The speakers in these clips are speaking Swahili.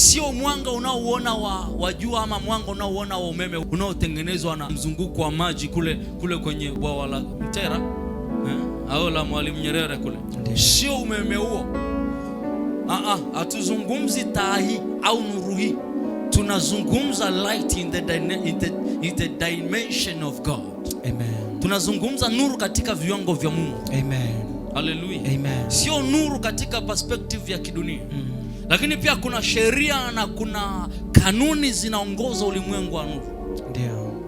Sio mwanga unaouona wa jua ama mwanga unaouona wa umeme unaotengenezwa na mzunguko wa maji kule kule kwenye bwawa la Mtera, eh, au la Mwalimu Nyerere kule. Sio umeme huo. Ah ah, hatuzungumzi taa hii au nuru hii. Tunazungumza light in the dimension of God. Amen. Tunazungumza nuru katika viwango vya Mungu. Amen. Haleluya. Amen. Sio nuru katika perspective ya kidunia. Lakini pia kuna sheria na kuna kanuni zinaongoza ulimwengu wa nuru.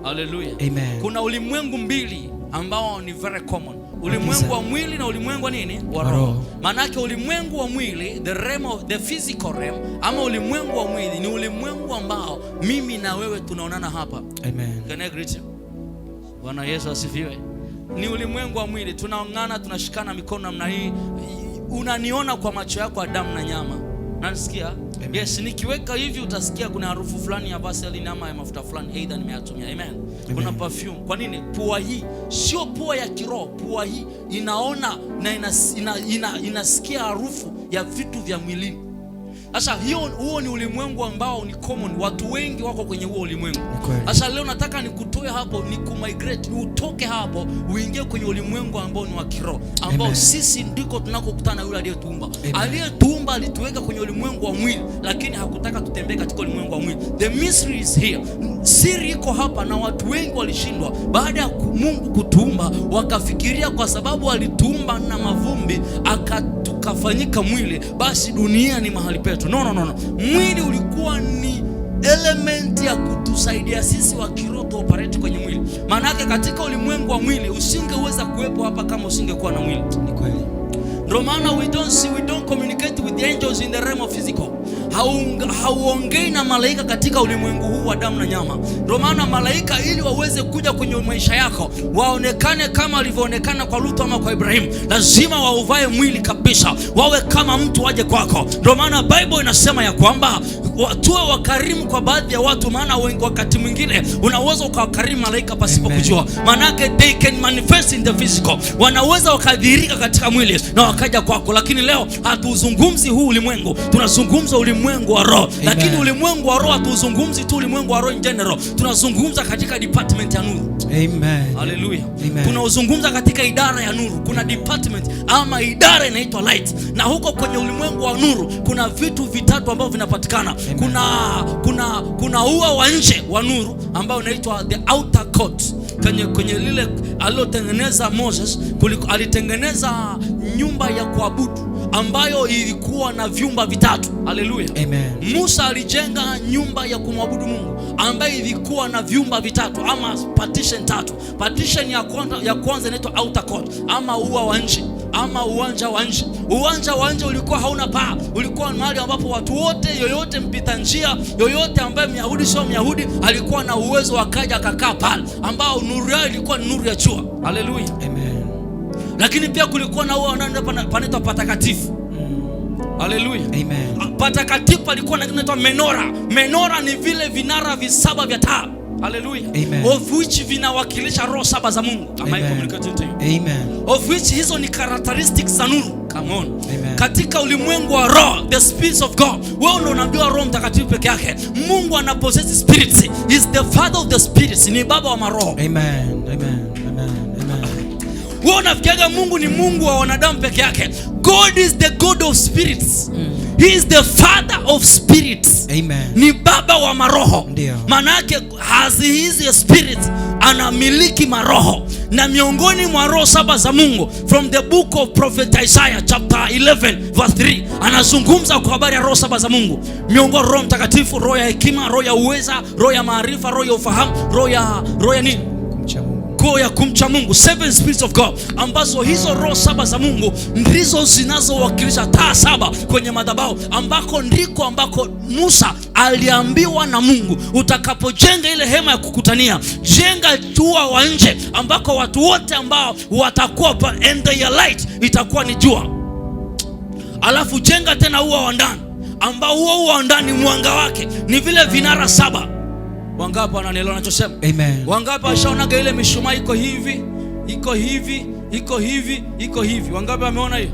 Haleluya. Amen. Kuna ulimwengu mbili ambao ni very common. Ulimwengu wa mwili na ulimwengu wa nini? Wa Wa roho. roho. Maanake ulimwengu wa mwili, the realm of the physical realm, ama ulimwengu wa mwili ni ulimwengu ambao mimi na wewe tunaonana hapa. Amen. Can I greet you? Bwana Yesu asifiwe. Ni ulimwengu wa mwili, tunaongana, tunashikana mikono namna hii. Unaniona kwa macho yako ya damu na nyama. Unanisikia? Amen. Yes, nikiweka hivi utasikia kuna harufu fulani ya Vaseline ama ya mafuta fulani, either nimeyatumia. Amen. Kuna perfume. Kwa nini? Pua hii sio pua ya kiroho. Pua hii inaona na inasikia harufu ya vitu vya mwilini. Sasa hiyo huo ni ulimwengu ambao ni common, watu wengi wako kwenye huo ulimwengu. Ni kweli. Sasa leo nataka nikutoe hapo, nikumigrate, utoke hapo uingie kwenye ulimwengu ambao ni wa kiroho, ambao Amen. sisi ndiko tunakokutana na yule aliyetuumba. Amen. Aliyetuumba alituweka kwenye ulimwengu wa mwili, lakini hakutaka tutembee katika ulimwengu wa mwili. The mystery is here. Siri iko hapa, na watu wengi walishindwa baada ya Mungu kutuumba, wakafikiria kwa sababu alituumba na mavumbi tukafanyika mwili, basi dunia ni mahali petu. No, no, no, no. Mwili ulikuwa ni element ya kutusaidia sisi wa kiroho tu operate kwenye mwili. Maanake katika ulimwengu wa mwili usingeweza kuwepo hapa kama usingekuwa na mwili. Ni kweli. Ndio maana we don't see, we don't communicate with the angels in the realm of physical. Hauongei na malaika katika ulimwengu huu wa damu na nyama. Ndio maana malaika ili waweze kuja kwenye maisha yako waonekane kama walivyoonekana kwa Lutu ama kwa Ibrahimu, lazima wauvae mwili kabisa, wawe kama mtu waje kwako. Ndio maana Bible inasema ya kwamba tuwe wakarimu kwa baadhi ya watu, maana wengi wakati mwingine unaweza ukawakarimu malaika pasipo Amen. kujua. Maanake they can manifest in the physical, wanaweza wakadhihirika katika mwili na wakaja kwako. Lakini leo hatuzungumzi huu ulimwengu, tunazungumza ulimwengu wa roho. Lakini ulimwengu wa roho hatuzungumzi tu ulimwengu wa roho in general, tunazungumza katika department ya nuru. Amen. Haleluya. Amen. Tunaozungumza katika idara ya nuru. Kuna department ama idara inaitwa light, na huko kwenye ulimwengu wa nuru kuna vitu vitatu ambavyo vinapatikana. Kuna ua wa nje wa nuru ambao unaitwa the outer court. Kwenye lile alilotengeneza Moses, alitengeneza nyumba ya kuabudu ambayo ilikuwa na vyumba vitatu. Haleluya. Amen. Musa alijenga nyumba ya kumwabudu Mungu ambayo ilikuwa na vyumba vitatu ama partition tatu. Partition ya kwanza inaitwa outer court ama ua wa nje ama uwanja wa nje. Uwanja wa nje ulikuwa hauna paa, ulikuwa mahali ambapo watu wote, yoyote mpita njia, yoyote ambaye Myahudi sio Myahudi, alikuwa na uwezo akaja akakaa pale, ambao nuru yao ilikuwa ni nuru ya jua. Haleluya. Amen. Lakini pia kulikuwa na ua wa ndani panaitwa patakatifu. Haleluya. Amen. Patakatifu palikuwa na kitu kinaitwa menora. Menora ni vile vinara visaba vya taa. Haleluya. Amen. Of which vinawakilisha roho saba za Mungu. Am I Amen. communicating to you? Amen. Of which hizo ni characteristics za nuru. Come on. Amen. Katika ulimwengu wa roho, the spirits of God. Wewe ndio unaambiwa Roho Mtakatifu peke yake. Mungu ana possess spirits. He is the father of the spirits. Ni baba wa maroho. Amen. Amen. Amen. Amen. Wewe unafikiria Mungu ni Mungu wa wanadamu peke yake. God is the God of spirits. He is the father of spirits. Amen. Ni baba wa maroho. Ndio. Maana yake has his spirit, anamiliki maroho, na miongoni mwa roho saba za Mungu, from the book of prophet Isaiah chapter 11 verse 3, anazungumza kwa habari ya roho saba za Mungu, miongoni Roho Mtakatifu, roho ya hekima, roho ya uweza, roho ya maarifa, roho ya ufahamu, roho ya nini? Kumcha Mungu. Roho ya kumcha Mungu, seven spirits of God, ambazo hizo roho saba za Mungu ndizo zinazowakilisha taa saba kwenye madhabahu, ambako ndiko ambako Musa aliambiwa na Mungu, utakapojenga ile hema ya kukutania, jenga ua wa nje ambako watu wote ambao watakuwa and their light itakuwa ni jua, alafu jenga tena ua wa ndani ambao huo ua wa ndani mwanga wake ni vile vinara saba. Wangapi wananielewa nachosema? Amen. Wangapi washaonaga ile mishumaa iko hivi, iko hivi, iko hivi, iko hivi? Wangapi wameona hiyo?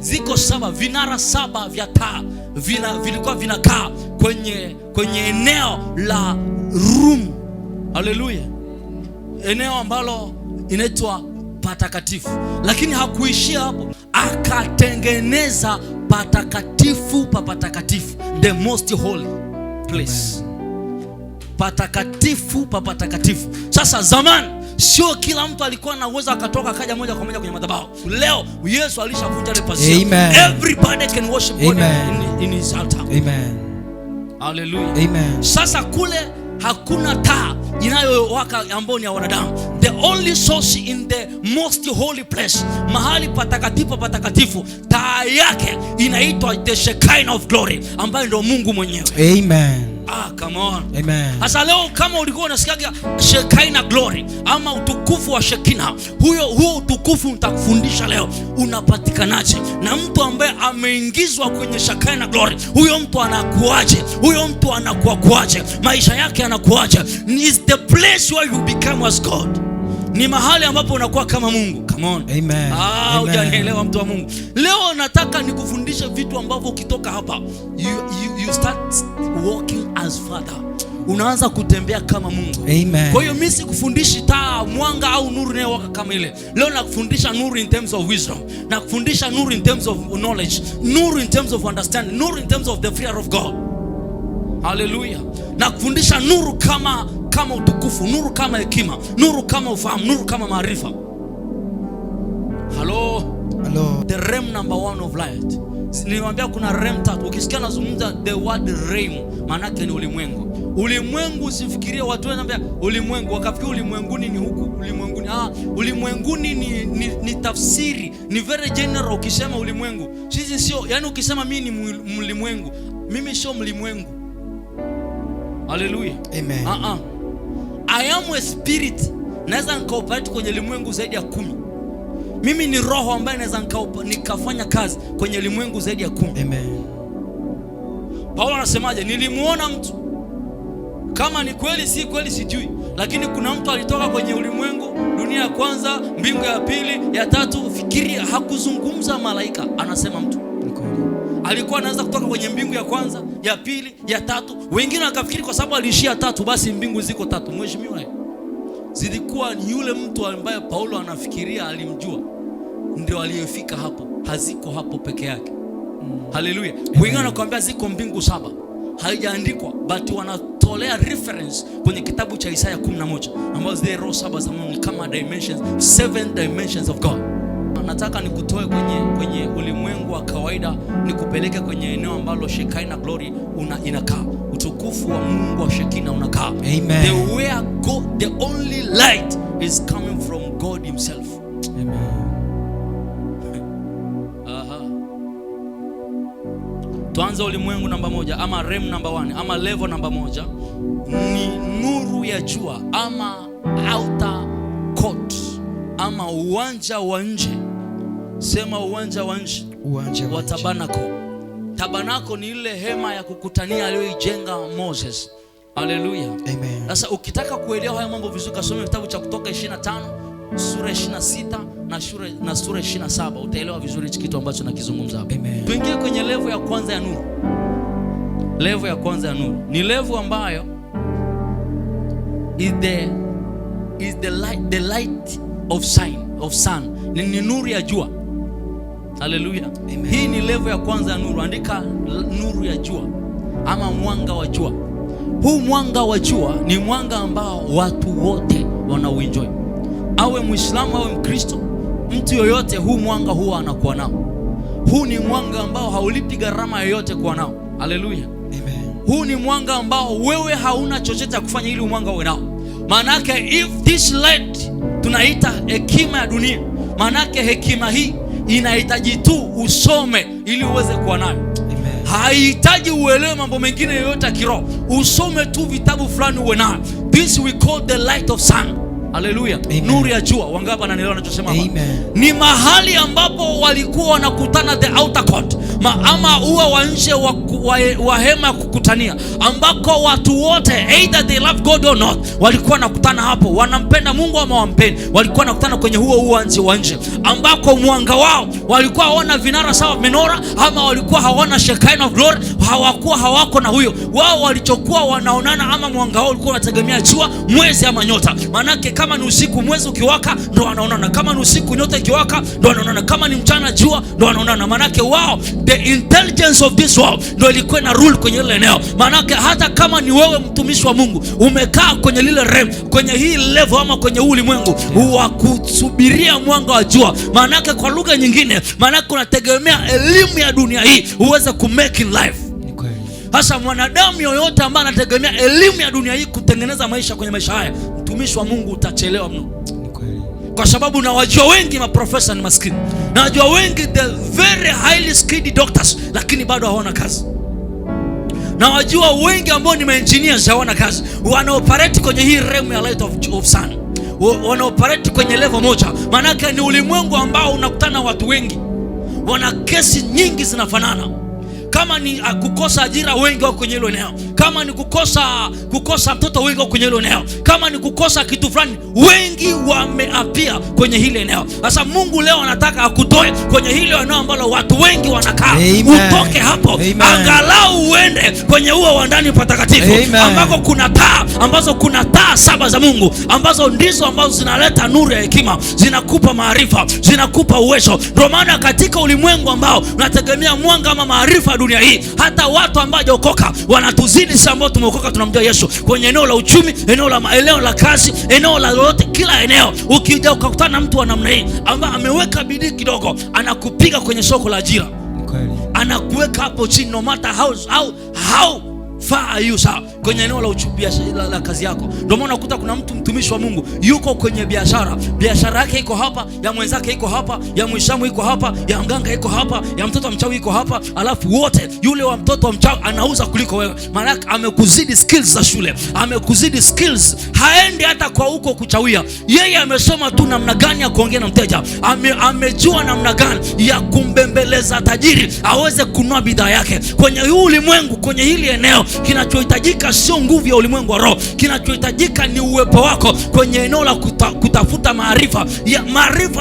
Ziko saba, vinara saba vya taa vilikuwa vinakaa kwenye eneo la room. Haleluya! Eneo ambalo inaitwa patakatifu. Lakini hakuishia hapo, akatengeneza patakatifu pa patakatifu, the most holy place, patakatifu pa patakatifu. Sasa zamani sio kila mtu alikuwa na uwezo akatoka akaja moja kwa moja kwenye madhabahu. Leo Yesu alishavunja ile pazia. Amen. Everybody can worship God Amen. in his altar. Amen. Hallelujah. Amen. Sasa kule hakuna taa inayowaka ambayo ni ya wanadamu. The only source in the most holy place, mahali patakatifu patakatifu, taa yake inaitwa the Shekinah of glory, ambayo ndio Mungu mwenyewe. Amen. Ah, come on. Amen. Sasa leo kama ulikuwa unasikiaga Shekinah glory ama utukufu wa Shekinah, huo utukufu nitakufundisha leo unapatikanaje, na mtu ambaye ameingizwa kwenye Shekinah glory, huyo mtu anakuaje? Huyo mtu anakuwa kuaje? Maisha yake anakuaje? Is the place where you become as God. Ni mahali ambapo unakuwa kama Mungu. Come on. Amen. Ah, Amen. hujanielewa, mtu wa Mungu. Leo nataka nikufundishe vitu ambavyo ukitoka hapa you start walking as Father. Unaanza kutembea kama Mungu. Amen. Kwa hiyo mimi sikufundishi taa, mwanga au nuru inayowaka kama ile. Leo nakufundisha nuru in terms of wisdom. Nakufundisha nuru in terms of knowledge, nuru in terms of understanding, nuru in terms of the fear of God. Haleluya. Nakufundisha nuru kama utukufu, nuru kama hekima, nuru kama ufahamu, nuru kama maarifa. Halo. Hello. The realm number one of light. Nilimwambia kuna realm tatu. Ukisikia nazungumza the word realm, maana yake ni ulimwengu. Ulimwengu, usifikirie watu wanaambia ulimwengu, wakafikiri ulimwenguni ni huku, ulimwenguni. Ah, ulimwenguni ni tafsiri, ni very general ukisema ulimwengu. Sisi sio, yani ukisema mimi ni mlimwengu, mimi sio mlimwengu. Haleluya. Amen. Ah ah. I am a spirit. Naweza nikaoperate kwenye ulimwengu zaidi ya 10. Mimi ni roho ambaye naweza nikafanya kazi kwenye ulimwengu zaidi ya 10. Amen. Paulo anasemaje? Nilimuona mtu, kama ni kweli si kweli sijui, lakini kuna mtu alitoka kwenye ulimwengu, dunia ya kwanza, mbingu ya pili, ya tatu. Fikiria, hakuzungumza malaika, anasema mtu. Ni kweli. Alikuwa anaweza kutoka kwenye mbingu ya kwanza, ya pili, ya tatu. Wengine wakafikiri kwa sababu aliishia tatu, basi mbingu ziko tatu. Mheshimiwa, zilikuwa ni yule mtu ambaye Paulo anafikiria alimjua ndio aliyefika hapo, haziko hapo peke yake. Haleluya. Wengine wanakuambia ziko mbingu saba, haijaandikwa, but wanatolea reference kwenye kitabu cha Isaya 11 ambazo zile roho saba za Mungu kama dimensions, seven dimensions of God. Nataka nikutoe kwenye ulimwengu wa kawaida, nikupeleke kwenye eneo ambalo Shekinah glory inakaa, utukufu wa Mungu wa Shekinah unakaa. Amen. The where God, the only light is coming from God himself. Amen. Aha. Tuanze ulimwengu namba moja ama realm namba 1 ama level namba moja ni nuru ya jua ama outer court ama uwanja wa nje. Sema uwanja wa nje Uwanja wa wa nje. tabernacle. Tabernacle ni ile hema ya kukutania aliyoijenga Moses. Haleluya. Amen. Sasa ukitaka kuelewa haya mambo vizuri, kasome kitabu cha Kutoka 25 sura 26 na sura 27, utaelewa vizuri hichi kitu ambacho nakizungumza hapa. Amen. Tuingie kwenye level ya kwanza ya nuru. Level ya kwanza ya nuru ni level ambayo is the light, the light of sign of sun, ni nuru ya jua. Haleluya. Amen. Hii ni level ya kwanza ya nuru. Andika nuru ya jua ama mwanga wa jua. Huu mwanga wa jua ni mwanga ambao watu wote wanauenjoy, awe Muislamu awe Mkristo, mtu yoyote, huu mwanga huwa anakuwa nao. Huu ni mwanga ambao haulipi gharama yoyote kuwa nao. Haleluya. Amen. Huu ni mwanga ambao wewe hauna chochote cha kufanya ili mwanga uwe nao. Maanake if this light tunaita hekima ya dunia, maanake hekima hii inahitaji tu usome ili uweze kuwa nayo. Amen. Haihitaji uelewe mambo mengine yoyote ya kiroho, usome tu vitabu fulani uwe nayo. This we call the light of sun. Haleluya, Amen. nuru ya jua. Wangapi wananielewa nachosema hapa? Amen. Ni mahali ambapo walikuwa wanakutana the outer court, ama ua wa nje wa hema ya kukutania. kukutania, ambako watu wote, either they love God or not, walikuwa wanakutana hapo, wanampenda Mungu ama wampendi, walikuwa wanakutana kwenye huo uwanja wa nje, ambako mwanga wao walikuwa hawana vinara sawa menora, ama walikuwa hawana Shekinah of glory, hawakuwa hawako na huyo wao. Walichokuwa wanaonana ama mwanga wao ulikuwa unategemea jua, mwezi ama nyota. Maanake kama ni usiku mwezi ukiwaka ndo wanaonana, kama ni usiku nyota ikiwaka ndo wanaonana, kama ni mchana jua ndo wanaonana. Maanake wao, the intelligence of this world ndo ilikuwa na rule kwenye ile eneo. Maanake hata kama ni wewe mtumishi wa Mungu umekaa kwenye lile realm, kwenye hii level ama kwenye huu ulimwengu wa kusubiria mwanga wa jua, maanake kwa lugha nyingine, maanake unategemea elimu ya dunia hii uweze kumake in life. Ni kweli. Sasa mwanadamu yoyote ambaye anategemea elimu ya dunia hii kutengeneza maisha kwenye maisha haya, mtumishi wa Mungu, utachelewa mno, Ni kweli. Kwa sababu nawajua wengi maprofesa ni maskini, nawajua wengi the very highly skilled doctors, lakini bado hawana kazi. Nawajua wengi ambao ni maengineers hawana kazi, wanaoperate kwenye hii realm ya light of sun, wanaoperate kwenye level moja. Maanake ni ulimwengu ambao unakutana na watu wengi wana kesi nyingi zinafanana. Kama ni kukosa ajira, wengi wako kwenye hilo eneo. Kama ni kukosa mtoto, wengi wako kwenye hilo eneo. Kama ni kukosa kitu fulani, wengi wameapia kwenye hili eneo. Sasa Mungu leo anataka akutoe kwenye hilo eneo ambalo watu wengi wanakaa. Amen. Utoke hapo, Amen. Angalau uende kwenye uo wa ndani patakatifu, Amen. ambako kuna taa, ambazo kuna taa saba za Mungu, ambazo ndizo ambazo zinaleta nuru ya hekima, zinakupa maarifa, zinakupa uwezo. Ndio maana katika ulimwengu ambao unategemea mwanga ama maarifa ya dunia hii, hata watu ambao hawajaokoka wanatuzidi sisi ambao tumeokoka, tunamjua Yesu, kwenye eneo la uchumi, eneo la kazi, eneo la lolote, kila eneo. Ukija ukakutana na mtu wa namna hii ambaye ameweka bidii kidogo, anakupiga kwenye soko la ajira, Ni kweli. Anakuweka hapo chini, no matter how far are you, sawa, kwenye eneo la uchumi, la kazi yako. Ndio maana unakuta kuna mtu mtumishi wa Mungu yuko kwenye biashara, biashara yake iko hapa, ya mwenzake iko hapa, ya Muislamu iko hapa, ya mganga iko hapa, ya mtoto wa mchawi iko hapa, alafu wote yule wa mtoto wa mchawi anauza kuliko wewe, maana amekuzidi skills za shule, amekuzidi skills, haendi hata kwa huko kuchawia. Yeye amesoma tu namna gani ya kuongea na mteja, amejua namna gani ya kumbembeleza tajiri aweze kununua bidhaa yake. Kwenye huu ulimwengu, kwenye hili eneo, kinachohitajika sio nguvu ya ulimwengu wa roho, kinachohitajika ni uwepo wako kwenye eneo la kutafuta maarifa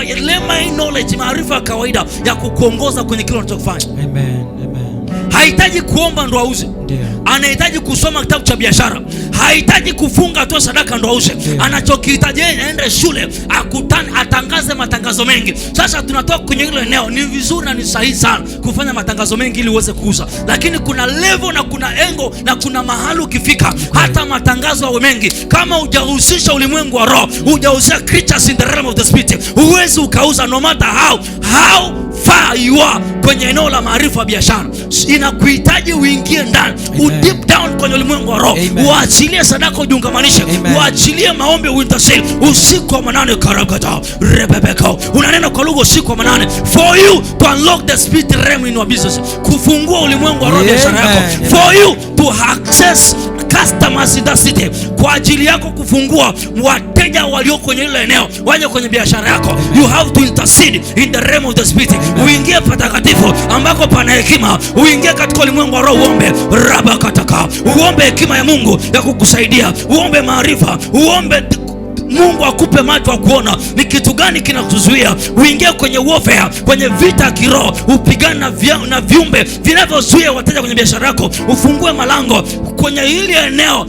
ya layman knowledge, maarifa ya kawaida ya kukuongoza kwenye kile unachokifanya. Amen. Amen. Hahitaji kuomba ndo auze, Ndio. anahitaji kusoma kitabu cha biashara, hahitaji kufunga tu sadaka ndo auze. Ndio. Anachokihitaji yeye, aende shule, akutane, atangaze matangazo mengi. Sasa tunatoka kwenye hilo eneo. Ni vizuri na ni sahihi sana kufanya matangazo mengi ili uweze kuuza, lakini kuna level na kuna engo na kuna mahali ukifika, hata matangazo yawe mengi, kama hujahusisha ulimwengu wa roho, hujahusisha creatures in the realm of the spirit, huwezi ukauza, no matter how far you are kwenye eneo la maarifa ya biashara. Inakuhitaji uingie ndani, Amen. Deep down kwenye ulimwengu wa roho, Amen. uachilie sadaka, ujiungamanishe, Amen. uachilie maombi, uintercede usiku wa manane, karakata rebebeka, unanena kwa lugha usiku wa manane, for you to unlock the spirit realm in your business, kufungua ulimwengu wa roho biashara yako, Amen. for you to access customers in that city, kwa ajili yako kufungua wateja walio kwenye ile eneo waje kwenye biashara yako. You have to intercede in the realm of the spirit. Uingie patakatifu ambako pana hekima, uingie katika ulimwengu wa roho, uombe rabakataka, uombe hekima ya Mungu ya kukusaidia, uombe maarifa, uombe Mungu akupe macho ya kuona ni kitu gani kinakuzuia. Uingie kwenye warfare, kwenye vita ya kiroho, upigane na viumbe vinavyozuia wateja kwenye biashara yako, ufungue malango kwenye hili eneo.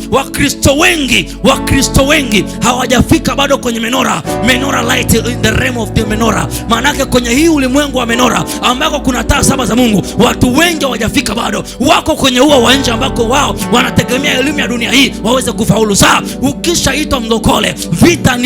Wakristo wengi hawajafika bado kwenye menora, menora light, in the realm of the menora. Maanake kwenye hii ulimwengu wa menora ambako kuna taa saba za Mungu, watu wengi hawajafika bado, wako kwenye ua wa nje ambako wao wanategemea elimu ya dunia hii waweze kufaulu. Saa ukishaitwa mlokole, vita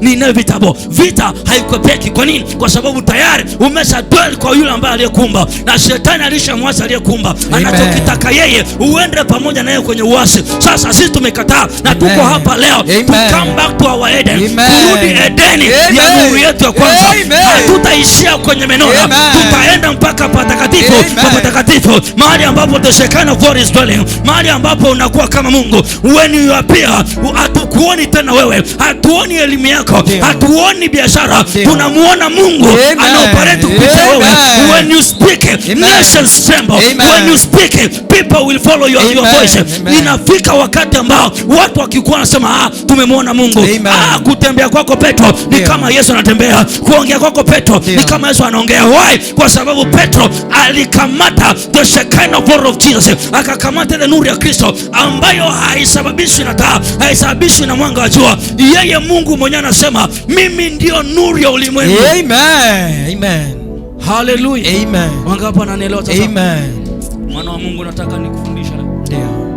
ni inevitable, vita haikwepeki. Kwa nini? Kwa sababu tayari umesha dwell kwa yule ambaye aliyekuumba, na shetani alishamwacha aliyekuumba. Anachokitaka yeye, uende pamoja naye kwenye uasi. Sasa sisi tumekataa na tuko Amen. hapa leo to Amen. come back to our Eden, Amen. turudi Edeni ya Amen. nuru yetu ya kwanza. Amen. Hatutaishia kwenye menora, Amen. tutaenda mpaka patakatifu Amen. pa patakatifu, mahali ambapo the Shekinah of God is dwelling, mahali ambapo unakuwa kama Mungu. When you appear, hatukuoni tena wewe, hatuoni elimu yako, Ndio. hatuoni biashara, Ndio. tunamuona Mungu Amen. anaoperate kupitia wewe. Amen. When you speak, Amen. Nations tremble. Amen. When you speak, people will follow your Amen. voice. Amen. Inafika wakati ambao watu wakikuwa wanasema, "Ah, tumemwona Mungu." Amen. Ah, kutembea kwako Petro ni kama Yesu anatembea. Kuongea kwako Petro ni kama Yesu anaongea. Why? Kwa sababu Petro alikamata the Shekinah glory of Jesus. Akakamata ile nuru ya Kristo ambayo haisababishwi na taa, haisababishwi na mwanga wa jua. Yeye Mungu mwenyewe anasema, "Mimi ndio nuru ya ulimwengu." Amen. Amen. Hallelujah. Amen. Wangapi wananielewa sasa? Amen. Mwana wa Mungu, nataka nikufundishe leo. Ndio.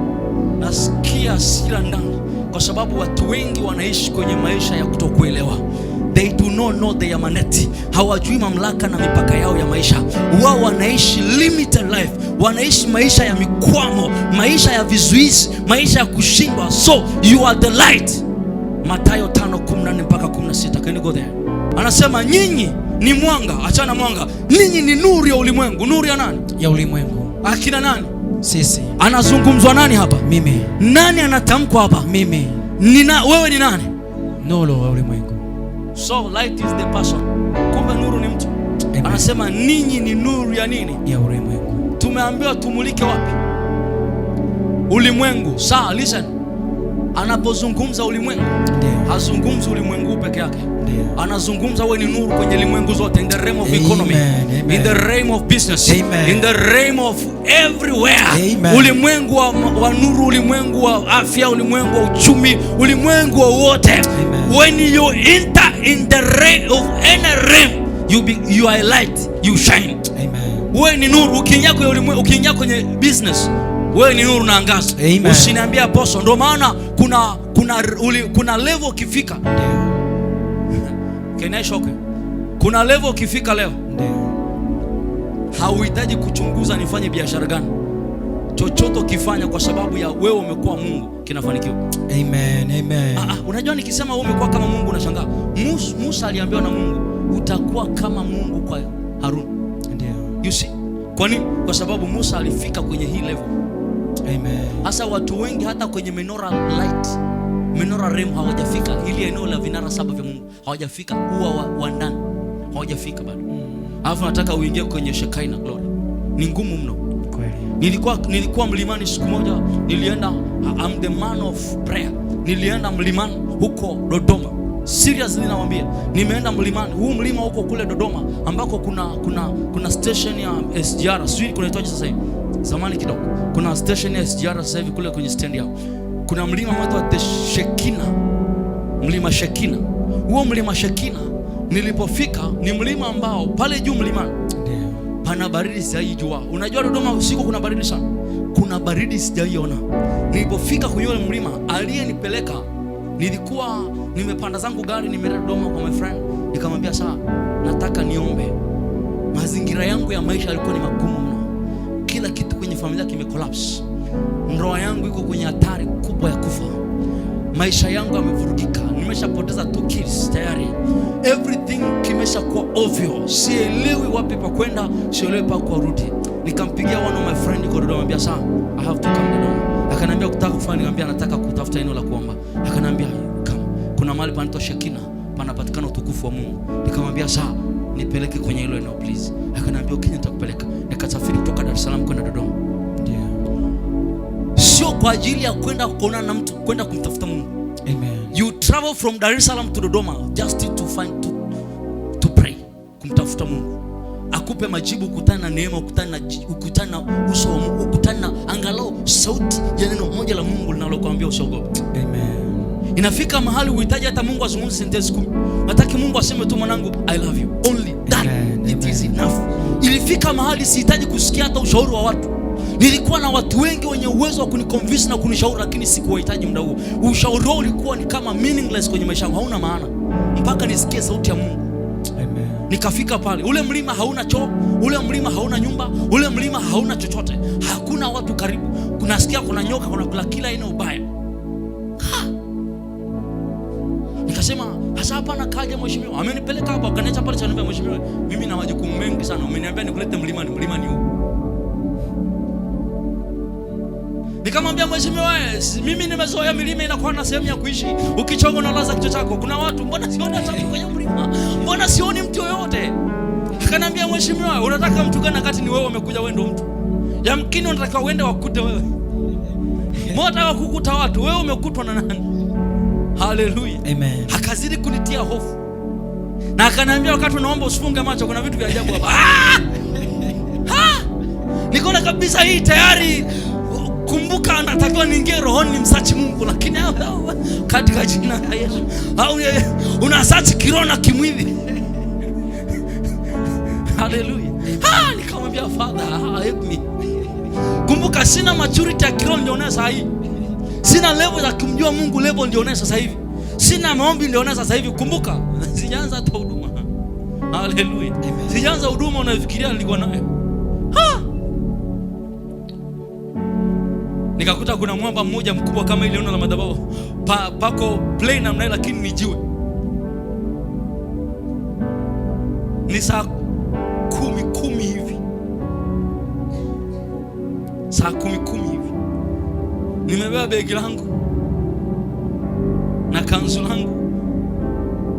Nasikia hasira ndani kwa sababu watu wengi wanaishi kwenye maisha ya kutokuelewa. They do not know their mandate. Hawajui mamlaka na mipaka yao ya maisha. Wao wanaishi limited life, wanaishi maisha ya mikwamo, maisha ya vizuizi, maisha ya kushindwa. So you are the light. Mathayo 5:14 mpaka 16. Can you go there? Anasema nyinyi ni mwanga, achana mwanga. Ninyi ni nuru ya ulimwengu. Nuru ya nani? Ya ulimwengu. Akina nani? Sisi. Anazungumzwa nani hapa? Mimi. Nani anatamkwa hapa? Mimi. Wewe ni nani? Nuru wa ulimwengu. So light is the person. Kumbe nuru ni mtu. Amen. Anasema ninyi ni nuru ya nini? Ya ulimwengu. Tumeambiwa tumulike wapi? Ulimwengu. Saa, listen. Anapozungumza ulimwengu, hazungumzi ulimwengu peke yake. Anazungumza wewe ni nuru kwenye ulimwengu zote, in the realm of economy, Amen. Amen. in the realm of business, Amen. in the realm of everywhere. Amen. Ulimwengu wa nuru, ulimwengu wa afya, ulimwengu wa uchumi, ulimwengu wa wote. Amen. When you enter in the realm of any realm, you are a light, you shine. Amen. Wewe ni nuru ukiingia kwenye ulimwengu, ukiingia kwenye business, wewe ni nuru unaangaza. Amen. Usiniambie apostle. Ndio maana kuna level ukifika. Can I shock you? Kuna level ukifika leo. Hauhitaji kuchunguza nifanye biashara gani. Chochote ukifanya kwa sababu ya wewe umekuwa Mungu kinafanikiwa. Amen. Amen. Unajua nikisema wewe umekuwa kama Mungu unashangaa. Musa aliambiwa na Mungu, utakuwa kama Mungu kwa Harun. You see? Kwa nini? Kwa sababu Musa alifika kwenye hii level. Amen. Hasa watu wengi hata kwenye menorah light, menorah realm hawajafika. Ili eneo la vinara saba vya Mungu hawajafika, huwa wa ndani hawajafika bado. Alafu nataka uingie kwenye Shekinah glory. Ni ngumu mno. Kweli. Nilikuwa mlimani siku moja, nilienda, I'm the man of prayer. Nilienda mlimani huko Dodoma. Seriously nawaambia, nimeenda mlimani. Huu mlima huko kule Dodoma ambako kuna station ya SGR, sijui kunaitwaje sasa hivi. Zamani kidogo. Kuna station ya SGR sasa hivi kule kwenye stand yao. Kuna mlima unaitwa The Shekinah. Mlima Shekinah. Huo mlima Shekinah nilipofika ni mlima ambao pale juu mlimani pana baridi sijaijua. Unajua Dodoma usiku kuna baridi sana. Kuna baridi sijaiona. Nilipofika kwenye ule mlima, aliyenipeleka, nilikuwa nimepanda zangu gari nimeenda Dodoma kwa my friend, nikamwambia saa nataka niombe. Mazingira yangu ya maisha yalikuwa ni magumu mno. Kila kitu kwenye familia kimecollapse. Ndoa yangu iko kwenye hatari kubwa ya kufa. Maisha yangu yamevurugika. Nimeshapoteza 2 kids tayari. Everything kimeshakuwa ovyo. Sielewi wapi pa kwenda, sielewi pa kurudi. Nikampigia one of my friend yuko Dodoma, nikamwambia saa I have to come Dodoma. Akaniambia ukitaka kufanya, nikamwambia nataka kutafuta eneo la kuomba. Akaniambia come. Kuna mahali panaitwa Shekinah, panapatikana utukufu wa Mungu. Nikamwambia saa nipeleke kwenye hilo eneo please. Akaniambia ukija nitakupeleka. Nikasafiri kutoka Dar es Salaam kwenda Dodoma. Sio kwa ajili ya kwenda kuonana na mtu, kwenda kumtafuta Mungu. Amen. You travel from Dar es Salaam to Dodoma just to find to pray, kumtafuta Mungu. Akupe majibu, ukutane na neema, ukutane na uso wa Mungu, ukutane na angalau sauti ya neno moja la Mungu linalokuambia usiogope. Amen. Inafika mahali uhitaji hata Mungu azungumze sentensi 10. Nataka Mungu aseme tu mwanangu, I love you. Only that. Amen. It is Amen. enough. Ilifika mahali sihitaji kusikia hata ushauri wa watu. Nilikuwa na watu wengi wenye uwezo wa kuniconvince na kunishauri, lakini sikuwahitaji muda huo. Ushauri wao ulikuwa ni kama meaningless kwenye maisha yangu, hauna maana mpaka nisikie sauti ya Mungu. Amen. Nikafika pale, ule mlima hauna choo, ule mlima hauna nyumba, ule mlima hauna chochote, hakuna watu karibu. Kunasikia kuna nyoka, kuna kula kila aina ubaya. Ha! Nikasema hasa hapa nakaja mheshimiwa. Amenipeleka hapa, akaniacha pale chini, ananiambia mheshimiwa, mimi na majukumu mengi sana. Umeniambia nikulete mlimani, mlimani huu. Nikamwambia mheshimiwa, mimi nimezoea milima inakuwa na sehemu ya kuishi. Ukichoka unalaza kichwa chako. Kuna watu, mbona sioni hata mtu kwenye mlima? Mbona sioni mtu yoyote? Akanambia, mheshimiwa, unataka mtu gani wakati ni wewe umekuja, wewe ndio mtu? Yamkini unataka uende wakute wewe. Mbona unataka kukuta watu? Wewe umekutwa na nani? Haleluya. Amen. Akazidi kunitia hofu. Na akaniambia wakati unaomba usifunge macho, kuna vitu vya ajabu hapa. Ah! Ah! Nikaona kabisa hii tayari, kumbuka anatakiwa niingie rohoni nimsearch Mungu, lakini katika jina la Yesu. Au unasearch kiroho na kimwili. Haleluya. Ah, nikamwambia Father, help me. Kumbuka sina maturity ya kiroho nilionayo sasa hivi. Sina level ya kumjua Mungu level nilionayo sasa hivi. Sina maombi nilionayo sasa hivi. Kumbuka sijaanza hata huduma. Haleluya. Sijaanza huduma unayofikiria nilikuwa nayo. Ha! Nikakuta kuna mwamba mmoja mkubwa kama ile ono la madhabahu. Pako plain namna, lakini ni jiwe. Ni saa 10:10 hivi. Saa 10:10 hivi. Nimebeba begi langu na kanzu langu,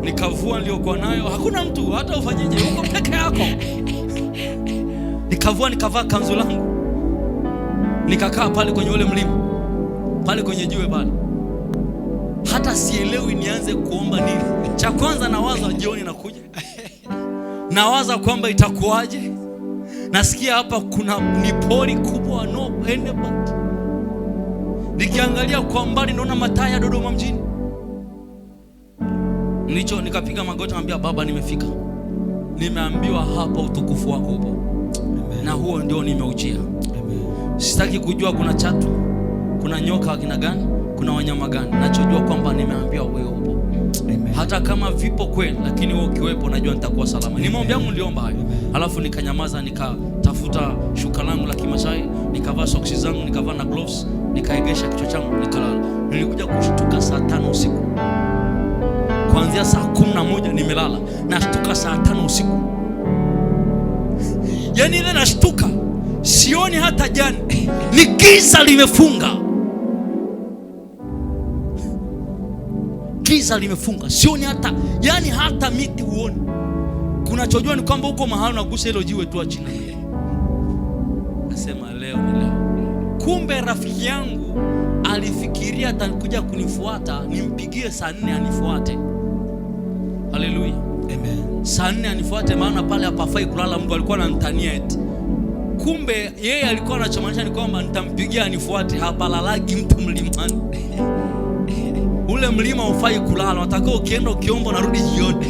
nikavua niliyokuwa nayo. Hakuna mtu, hata ufanyeje, uko peke yako. Nikavua, nikavaa kanzu langu, nikakaa pale kwenye ule mlima, pale kwenye jiwe pale. Hata sielewi nianze kuomba nini. Cha kwanza nawaza jioni nakuja, nawaza kwamba itakuwaje. Nasikia hapa kuna ni pori kubwa, no anybody. Nikiangalia kwa mbali naona mataa ya Dodoma mjini. Nicho nikapiga magoti, naambia Baba, nimefika, nimeambiwa hapa utukufu wako upo. Amen. Na huo ndio nimeujia. Amen. Sitaki kujua kuna chatu, kuna nyoka akina gani, kuna wanyama gani. Nachojua kwamba nimeambiwa wewe upo. Amen. Hata kama vipo kweli, lakini wewe ukiwepo najua nitakuwa salama. Ni maombi yangu niliomba hayo. Alafu nikanyamaza, nikatafuta shuka langu la Kimasai, nikavaa soksi zangu, nikavaa na gloves, nikaegesha kichwa changu, nikalala. Nilikuja kushtuka saa 5 usiku. Kuanzia saa 11 nimelala, nashtuka saa 5 usiku. Yaani ile nashtuka, sioni hata jani. Ni giza limefunga. Giza limefunga, sioni hata, yani hata miti huoni. Kunachojua ni kwamba uko mahali unagusa hilo jiwe tu chini. Nasema leo ni leo. Kumbe rafiki yangu alifikiria atakuja kunifuata, nimpigie saa 4 anifuate. Haleluya. Amen. Saa 4 anifuate, maana pale hapafai kulala mtu, alikuwa ananitania eti. Kumbe yeye alikuwa anachomaanisha ni kwamba nitampigia anifuate, hapalalagi mtu mlimani. Ule mlima hufai kulala, unatakiwa ukienda ukiomba unarudi jioni.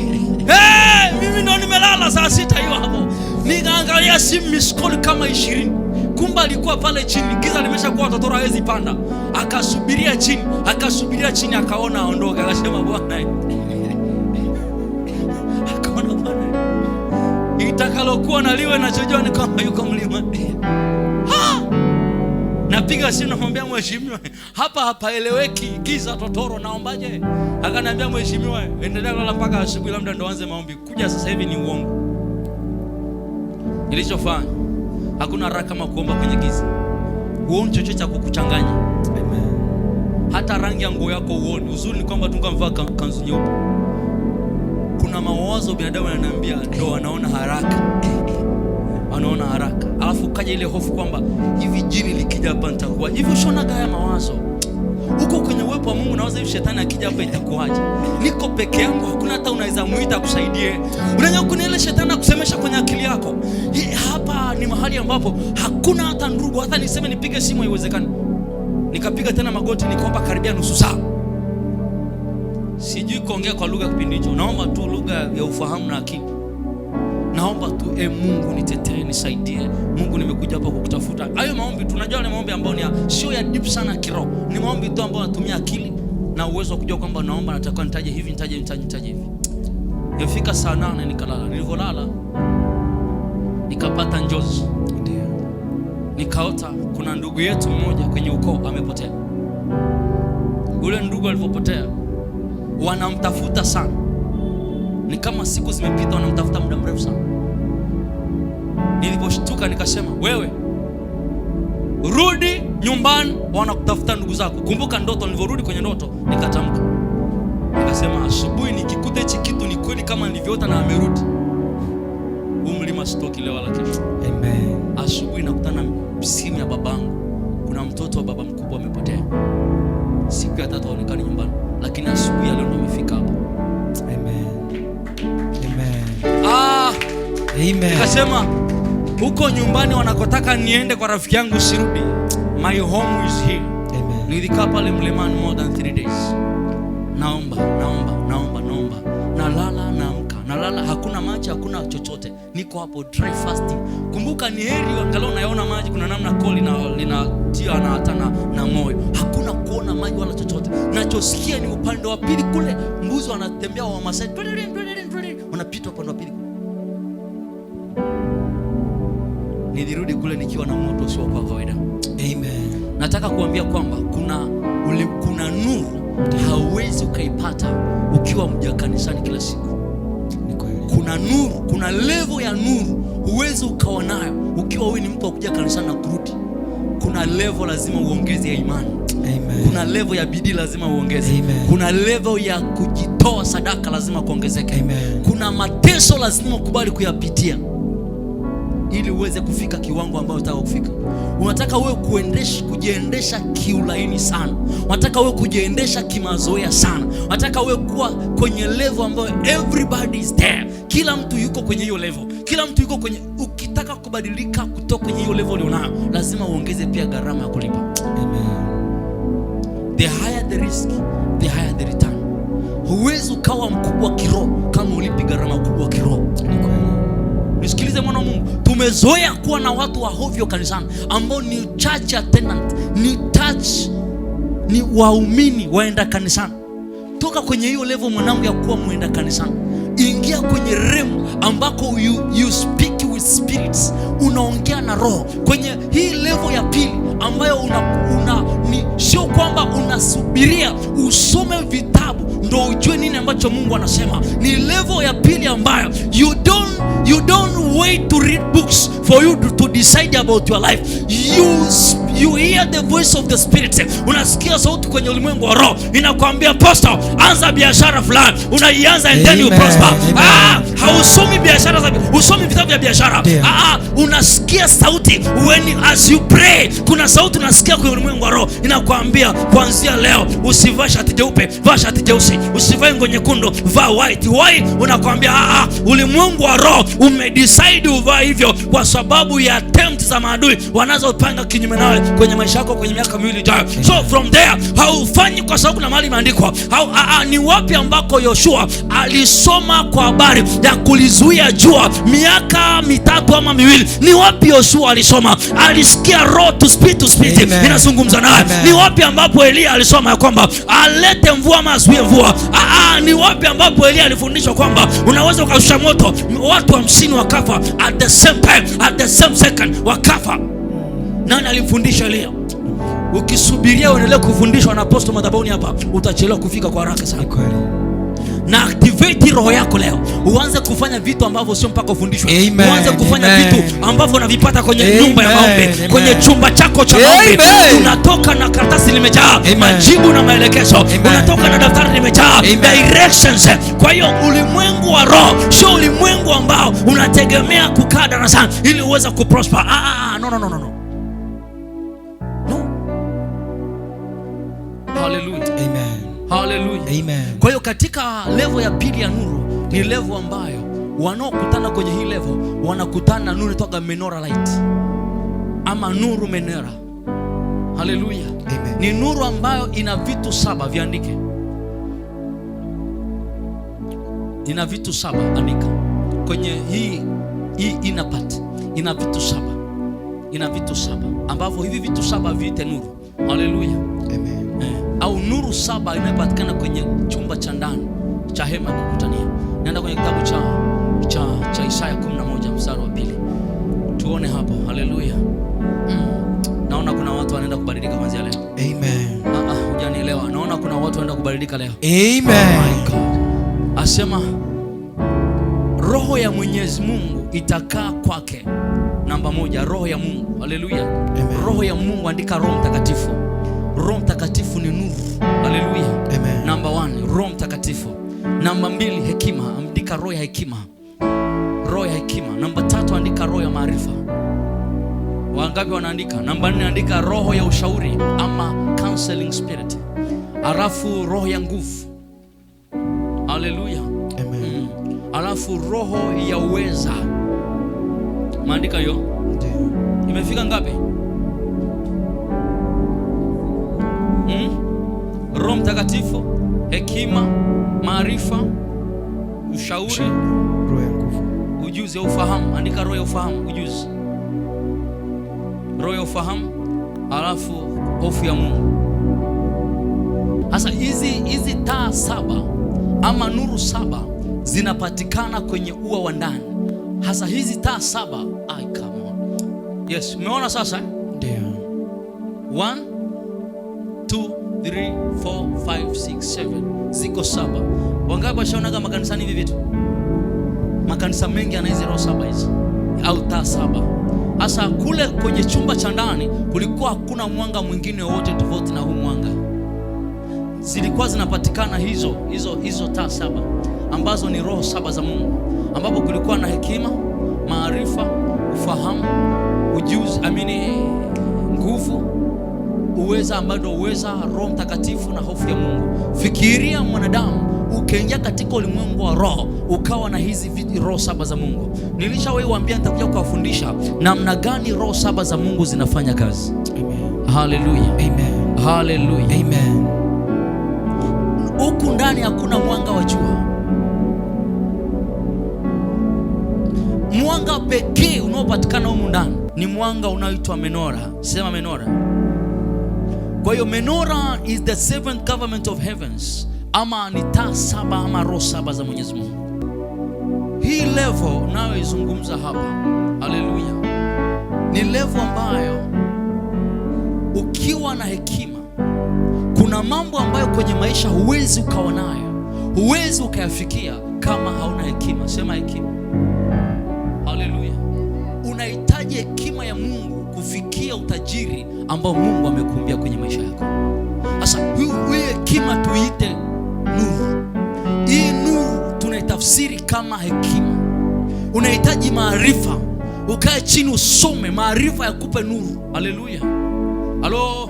Hey, mimi ndo nimelala saa 6 hiyo hapo. Nikaangalia simu miss call kama 20. Kumbe alikuwa pale chini, giza limeshakuwa, totoro hawezi panda. Akasubiria chini, akasubiria chini, akaona aondoke, akasema bwana. Akaona bwana. Itakalokuwa na liwe, nachojua ni kwamba yuko mlimani. Ha! Napiga simu namwambia mheshimiwa, hapa hapaeleweki, giza totoro, naombaje? Akaniambia mheshimiwa, endelea kulala mpaka asubuhi, labda ndo anze maombi. Kuja sasa hivi ni uongo. Nilichofanya, hakuna raha kama kuomba kwenye giza. Huoni chochote cha kukuchanganya. Amen. Hata rangi ya nguo yako huoni. Uzuri ni kwamba tu kama kanzu nyeupe. Kuna mawazo binadamu ananiambia ndo wanaona haraka. Wanaona haraka. Alafu kaja ile hofu kwamba hivi jini likija hapa nitakuwa. Hivi ushaonaga haya mawazo? Uko kwenye uwepo wa Mungu, nawaza hivi shetani akija hapa itakuwaje? Niko peke yangu, hakuna hata unaweza muita akusaidie. Unajua kuna ile shetani akusemesha kwenye akili yako. Hii, hapa ni mahali ambapo hakuna hata ndugu, hata niseme nipige simu haiwezekani. Nikapiga tena magoti nikaomba karibia nusu saa. Sijui kuongea kwa lugha kipindi hicho. Naomba tu lugha ya ufahamu na akili. Naomba tu, Mungu nitetee, nisaidie. Mungu nimekuja hapa kukutafuta. Hayo maombi tunajua ni maombi ambayo sio ya deep sana kiroho. Ni maombi tu ambayo natumia akili na uwezo wa kujua kwamba naomba nataka nitaje hivi, nitaje, nitaje, nitaje hivi. Nilifika saa 8 nikalala. Nilivyolala nikapata njozi. Ndio. Nikaota kuna ndugu yetu mmoja kwenye ukoo amepotea. Ule ndugu alipopotea wanamtafuta sana. Ni kama siku zimepita wanamtafuta muda mrefu sana. Niliposhtuka nikasema, wewe rudi nyumbani, wanakutafuta ndugu zako. Kumbuka ndoto, nilivyorudi kwenye ndoto nikatamka. Nikasema asubuhi nikikuta hichi kitu ni kweli kama nilivyoota na amerudi. Huu mlima Nikasema sitoki leo wala kesho. Amen. Asubuhi nakutana na simu ya babangu, kuna mtoto wa baba mkubwa amepotea. Siku ya tatu haonekani nyumbani, lakini asubuhi ya leo ndo amefika hapa. Amen. Amen. Ah, Amen. nikasema huko nyumbani wanakotaka niende kwa rafiki yangu sirudi. My home is here. Amen. Nilikaa pale Mlimani more than 3 days. Naomba, naomba, naomba, naomba, nalala, naamka, nalala, hakuna maji, hakuna chochote, niko hapo dry fasting. Kumbuka ni heri angalau nayaona maji, kuna namna koo linatia na hata na moyo. Hakuna kuona maji wala chochote. Nachosikia ni upande wa pili kule, mbuzi wanatembea wa Masai, twilirin, twilirin, twilirin, wanapita upande wa pili kule. Nilirudi kule nikiwa na moto usio kwa kawaida. Amen. Nataka kuambia kwamba kuna nuru hauwezi ukaipata ukiwa mja kanisani kila siku. Ni kweli. Kuna nuru, kuna level ya nuru huwezi ukawa nayo ukiwa wewe ni mtu wa kuja kanisani na kurudi. Kuna level lazima uongeze ya imani. Amen. Kuna level ya bidii lazima uongeze. Amen. Kuna level ya kujitoa sadaka lazima kuongezeke. Amen. Kuna mateso lazima ukubali kuyapitia ili uweze kufika kiwango ambayo unataka kufika. Unataka wewe kujiendesha kiulaini sana, unataka wewe kujiendesha kimazoea sana, unataka wewe kuwa kwenye level ambayo everybody is there, kila mtu yuko kwenye hiyo level, kila mtu yuko kwenye. Ukitaka kubadilika kutoka kwenye hiyo level ulionayo, lazima uongeze pia gharama ya kulipa. Amen. The higher the risk, the higher the return. Huwezi ukawa mkubwa kiroho kama ulipi gharama kubwa kiroho. Ni kweli. Nisikilize mwana wa Mungu, tumezoea kuwa na watu wa hovyo kanisani ambao ni church attendant, ni church, ni waumini waenda kanisani. Toka kwenye hiyo level mwanangu ya kuwa mwenda kanisani, ingia kwenye realm ambako you speak with spirits, unaongea na roho. Kwenye hii level ya pili ambayo una ni sio kwamba unasubiria usome vitabu ndo ujue nini ambacho Mungu anasema. Ni level ya pili ambayo you don't wait to read books for you to decide about your life. You hear the voice of the spirit. Unasikia sauti kwenye ulimwengu wa roho inakwambia, "Pastor, anza biashara fulani." Unaianza and then you Amen. prosper. Amen. Ah, hausomi biashara za usomi vitabu vya biashara. Ndio. Ah, ah, unasikia sauti when as you pray, kuna sauti unasikia kwenye ulimwengu wa roho inakwambia, "Kuanzia leo usivae shati jeupe, vaa shati jeusi, usivae nguo nyekundu, vaa white." Why? Unakwambia, ah, ah, ulimwengu wa roho umedecide uvae hivyo kwa sababu ya attempt za maadui wanazopanga kinyume nawe kwenye maisha yako kwenye miaka 2 ijayo. So from there haufanyi kwa sababu na mahali imeandikwa. Ah, ah, ni wapi ambako Yoshua alisoma kwa habari ya kulizuia jua miaka 3 ama 2? Ni wapi Yoshua alisoma? Alisikia roho to spirit to spirit Amen. inazungumza naye. Amen. Ni wapi ambapo Eliya alisoma ya kwamba alete mvua ama azuie mvua? Ah, ah, ni wapi ambapo Eliya alifundishwa kwamba unaweza ukashusha moto watu 50 wakafa at the same time, at the same second wakafa? Nani alimfundisha Eliya? Ukisubiria uendelee kufundishwa na apostle madhabahuni hapa, utachelewa kufika kwa haraka sana. Ni kweli. Na activate roho yako leo, uanze kufanya vitu ambavyo sio mpaka ufundishwe. Amen. Uanze kufanya Amen. vitu ambavyo unavipata kwenye Amen. nyumba ya maombi, Amen. kwenye chumba chako cha maombi. Amen. Unatoka na karatasi limejaa Amen. majibu na maelekezo. Amen. Unatoka na daftari limejaa Amen. directions. Kwa hiyo ulimwengu wa roho sio ulimwengu ambao unategemea kukaa darasani ili uweze kuprosper. Ah, ah, ah, no, no, no, no, no. No. Hallelujah. Amen. Hallelujah. Amen. Kwa hiyo katika level ya pili ya nuru ni level ambayo wanaokutana kwenye hii level wanakutana na nuru inaitwaga menorah light ama nuru menorah. Haleluya. Amen. Ni nuru ambayo ina vitu saba, viandike. Ina vitu saba, andika. Kwenye hii inner part ina vitu saba. Ina vitu saba ambavyo hivi vitu saba viite nuru. Haleluya. Amen. Au nuru saba inayopatikana kwenye chumba cha ndani cha hema ya kukutania. Naenda kwenye kitabu cha Isaya 11 mstari wa pili, tuone hapo. Haleluya. Naona kuna watu wanaenda kubadilika kuanzia leo. Amen. Ah, ah, hujanielewa. Naona kuna watu wanaenda kubadilika leo. Amen. My God. Asema roho ya Mwenyezi Mungu itakaa kwake. Namba moja, roho ya Mungu. Haleluya. Amen. Roho ya Mungu, andika Roho Mtakatifu. Roho Mtakatifu ni nuru. Haleluya. Amen. Namba 1, Roho Mtakatifu. Namba mbili, hekima. Andika roho ya hekima. Roho Roho ya hekima. Namba 3, andika roho ya maarifa. Wangapi wanaandika? Namba 4, andika roho ya ushauri ama counseling spirit. Alafu roho ya nguvu. Haleluya. Amen. Alafu roho ya uweza. Maandika hiyo. Ndio. Imefika ngapi? Roho Mtakatifu, hekima, maarifa, ushauri, Roho ya nguvu. Ujuzi au ufahamu. Andika roho ya ufahamu, ujuzi. Roho ya ufahamu, alafu hofu ya Mungu. Sasa hizi taa 7 ama nuru 7 zinapatikana kwenye ua wa ndani. Hasa hizi taa 7, ay, come on. Yes, umeona sasa? Ndio. 1, 2, 3, 4, 5, 6, 7. Ziko 7. Wangapi washaonaga makanisani hivi vitu? Makanisa mengi yana hizi roho 7 hizi au taa 7. Sasa kule kwenye chumba cha ndani kulikuwa hakuna mwanga mwingine wowote tofauti na huu mwanga. Zilikuwa zinapatikana hizo taa 7 ambazo ni roho 7 za Mungu, ambapo kulikuwa na hekima, maarifa, ufahamu, ujuzi, amini, nguvu, uweza ambao ndio uweza, Roho Mtakatifu na hofu ya Mungu. Fikiria mwanadamu ukiingia katika ulimwengu wa roho ukawa na hizi roho 7 za Mungu. Nilishawahi waambia nitakuja kuwafundisha namna gani roho 7 za Mungu zinafanya kazi. Amen. Hallelujah. Amen. Hallelujah. Amen. Huku ndani hakuna mwanga wa jua. Mwanga pekee unaopatikana humu ndani ni mwanga unaoitwa menora. Sema menora. Kwa hiyo menora is the seventh government of heavens, ama ni taa 7 ama roho 7 za Mwenyezi Mungu. Hii level nayoizungumza hapa, haleluya, ni level ambayo ukiwa na hekima, kuna mambo ambayo kwenye maisha huwezi ukawa nayo, huwezi ukayafikia kama hauna hekima. Sema hekima. Haleluya. Unahitaji hekima ya Mungu kufikia utajiri ambao Mungu amekuumbia kwenye maisha yako. Sasa hii hekima tuiite nuru. Hii nuru tunaitafsiri kama hekima. Unahitaji maarifa. Ukae chini usome, maarifa yakupe nuru. Haleluya. Halo.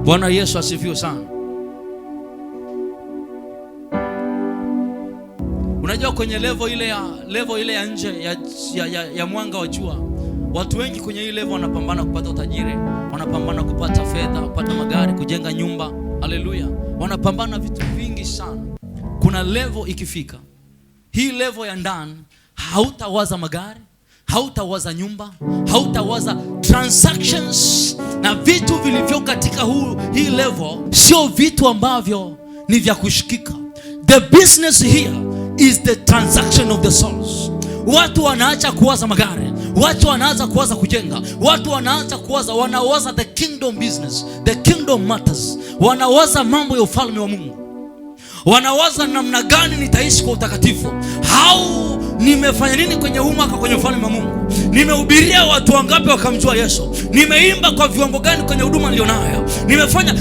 Bwana Yesu asifiwe sana. Unajua kwenye level ile ya nje ya mwanga wa jua, watu wengi kwenye hii level wanapambana kupata utajiri, wanapambana kupata fedha, kupata magari, kujenga nyumba. Haleluya. Wanapambana vitu vingi sana. Kuna level ikifika, hii level ya ndani, hautawaza magari, hautawaza nyumba, hautawaza transactions na vitu vilivyo katika hii level sio vitu ambavyo ni vya kushikika. The business here is the transaction of the souls. Watu wanaacha kuwaza magari, watu wanaanza kuwaza kujenga, watu wanaanza kuwaza, wanawaza the kingdom business, the kingdom matters. Wanawaza mambo ya ufalme wa Mungu. Wanawaza namna gani nitaishi kwa utakatifu. How nimefanya nini kwenye huu mwaka kwenye ufalme wa Mungu? Nimehubiria watu wangapi wakamjua Yesu? Nimeimba kwa viwango gani kwenye huduma nilionayo? Nimefanya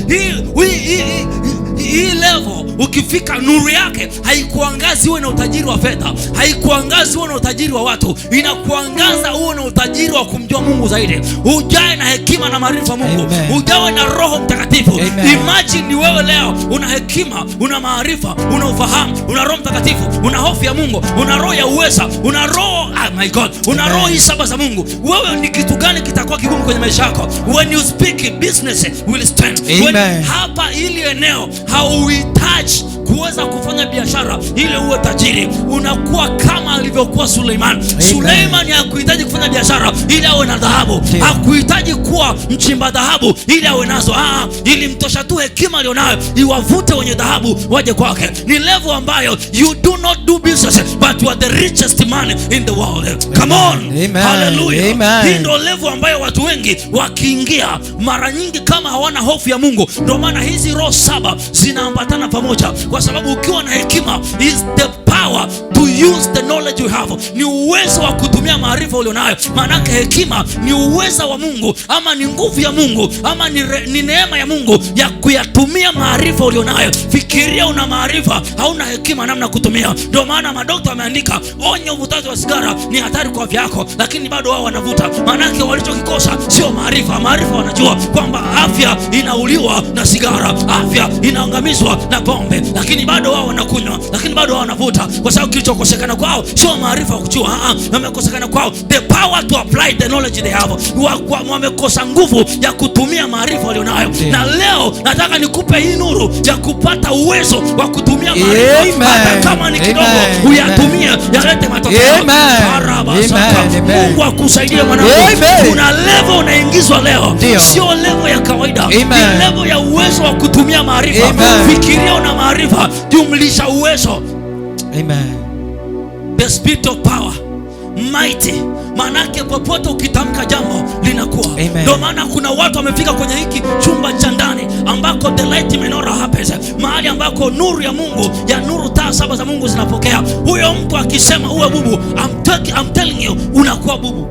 hii level ukifika, nuru yake haikuangazi uwe na utajiri wa fedha, haikuangazi uwe na utajiri wa watu, inakuangaza uwe na utajiri wa kumjua Mungu zaidi, ujae na hekima na maarifa Mungu. Amen. Ujawe na Roho Mtakatifu. Amen. Imagine ni wewe leo una hekima, una maarifa, una ufahamu, una Roho Mtakatifu, una hofu ya Mungu, una roho ya uweza, una roho, oh my God, una Amen. roho hii 7 za Mungu. Wewe ni kitu gani kitakuwa kigumu kwenye maisha yako? When you speak, business will stand. Amen. When hapa ili eneo hauhitaji kuweza kufanya biashara ili uwe tajiri, unakuwa kama alivyokuwa Suleiman. Amen. Suleiman hakuhitaji kufanya biashara ili awe na dhahabu, hakuhitaji kuwa mchimba dhahabu ili awe nazo. Ilimtosha tu hekima alionayo iwavute wenye dhahabu waje kwake. Ni level ambayo you do not do business but you are the richest man in the world. Come on. Amen. Hallelujah. Amen. Hii ndio level ambayo watu wengi wakiingia mara nyingi kama hawana hofu ya Mungu. Ndio maana hizi roho 7 zinaambatana pamoja, kwa sababu ukiwa na hekima is the power power to use the knowledge you have, ni uwezo wa kutumia maarifa ulionayo. Maanake hekima ni uwezo wa Mungu ama ni nguvu ya Mungu ama ni neema ya Mungu ya kuyatumia maarifa ulionayo. Fikiria una maarifa, hauna hekima namna kutumia. Ndio maana madokta wameandika onyo, uvutaji wa sigara ni hatari kwa afya yako, lakini bado wao wanavuta. Maanake walichokikosa sio maarifa. Maarifa wanajua kwamba afya inauliwa na sigara, afya inaangamizwa na pombe, lakini bado wao wanakunywa, lakini bado wao wanavuta, kwa sababu kilichokosekana kwao sio maarifa ya kujua. Wamekosekana kwao the power to apply the knowledge they have. Wamekosa nguvu ya kutumia maarifa walionayo. Na leo nataka nikupe hii nuru ya kupata uwezo wa kutumia maarifa, hata kama ni kidogo, uyatumie yalete matokeo. Mungu akusaidie mwanangu. Kuna level unaingizwa leo, sio level ya kawaida, ni level ya uwezo wa kutumia maarifa. Fikiria una maarifa, jumlisha uwezo. Amen. The spirit of power mighty, maanake popote ukitamka jambo linakuwa. Ndio maana kuna watu wamefika kwenye hiki chumba cha ndani ambako the light menorah happens, mahali ambako nuru ya Mungu ya nuru taa saba za Mungu zinapokea. Huyo mtu akisema uwe bubu, I'm telling you, unakuwa bubu.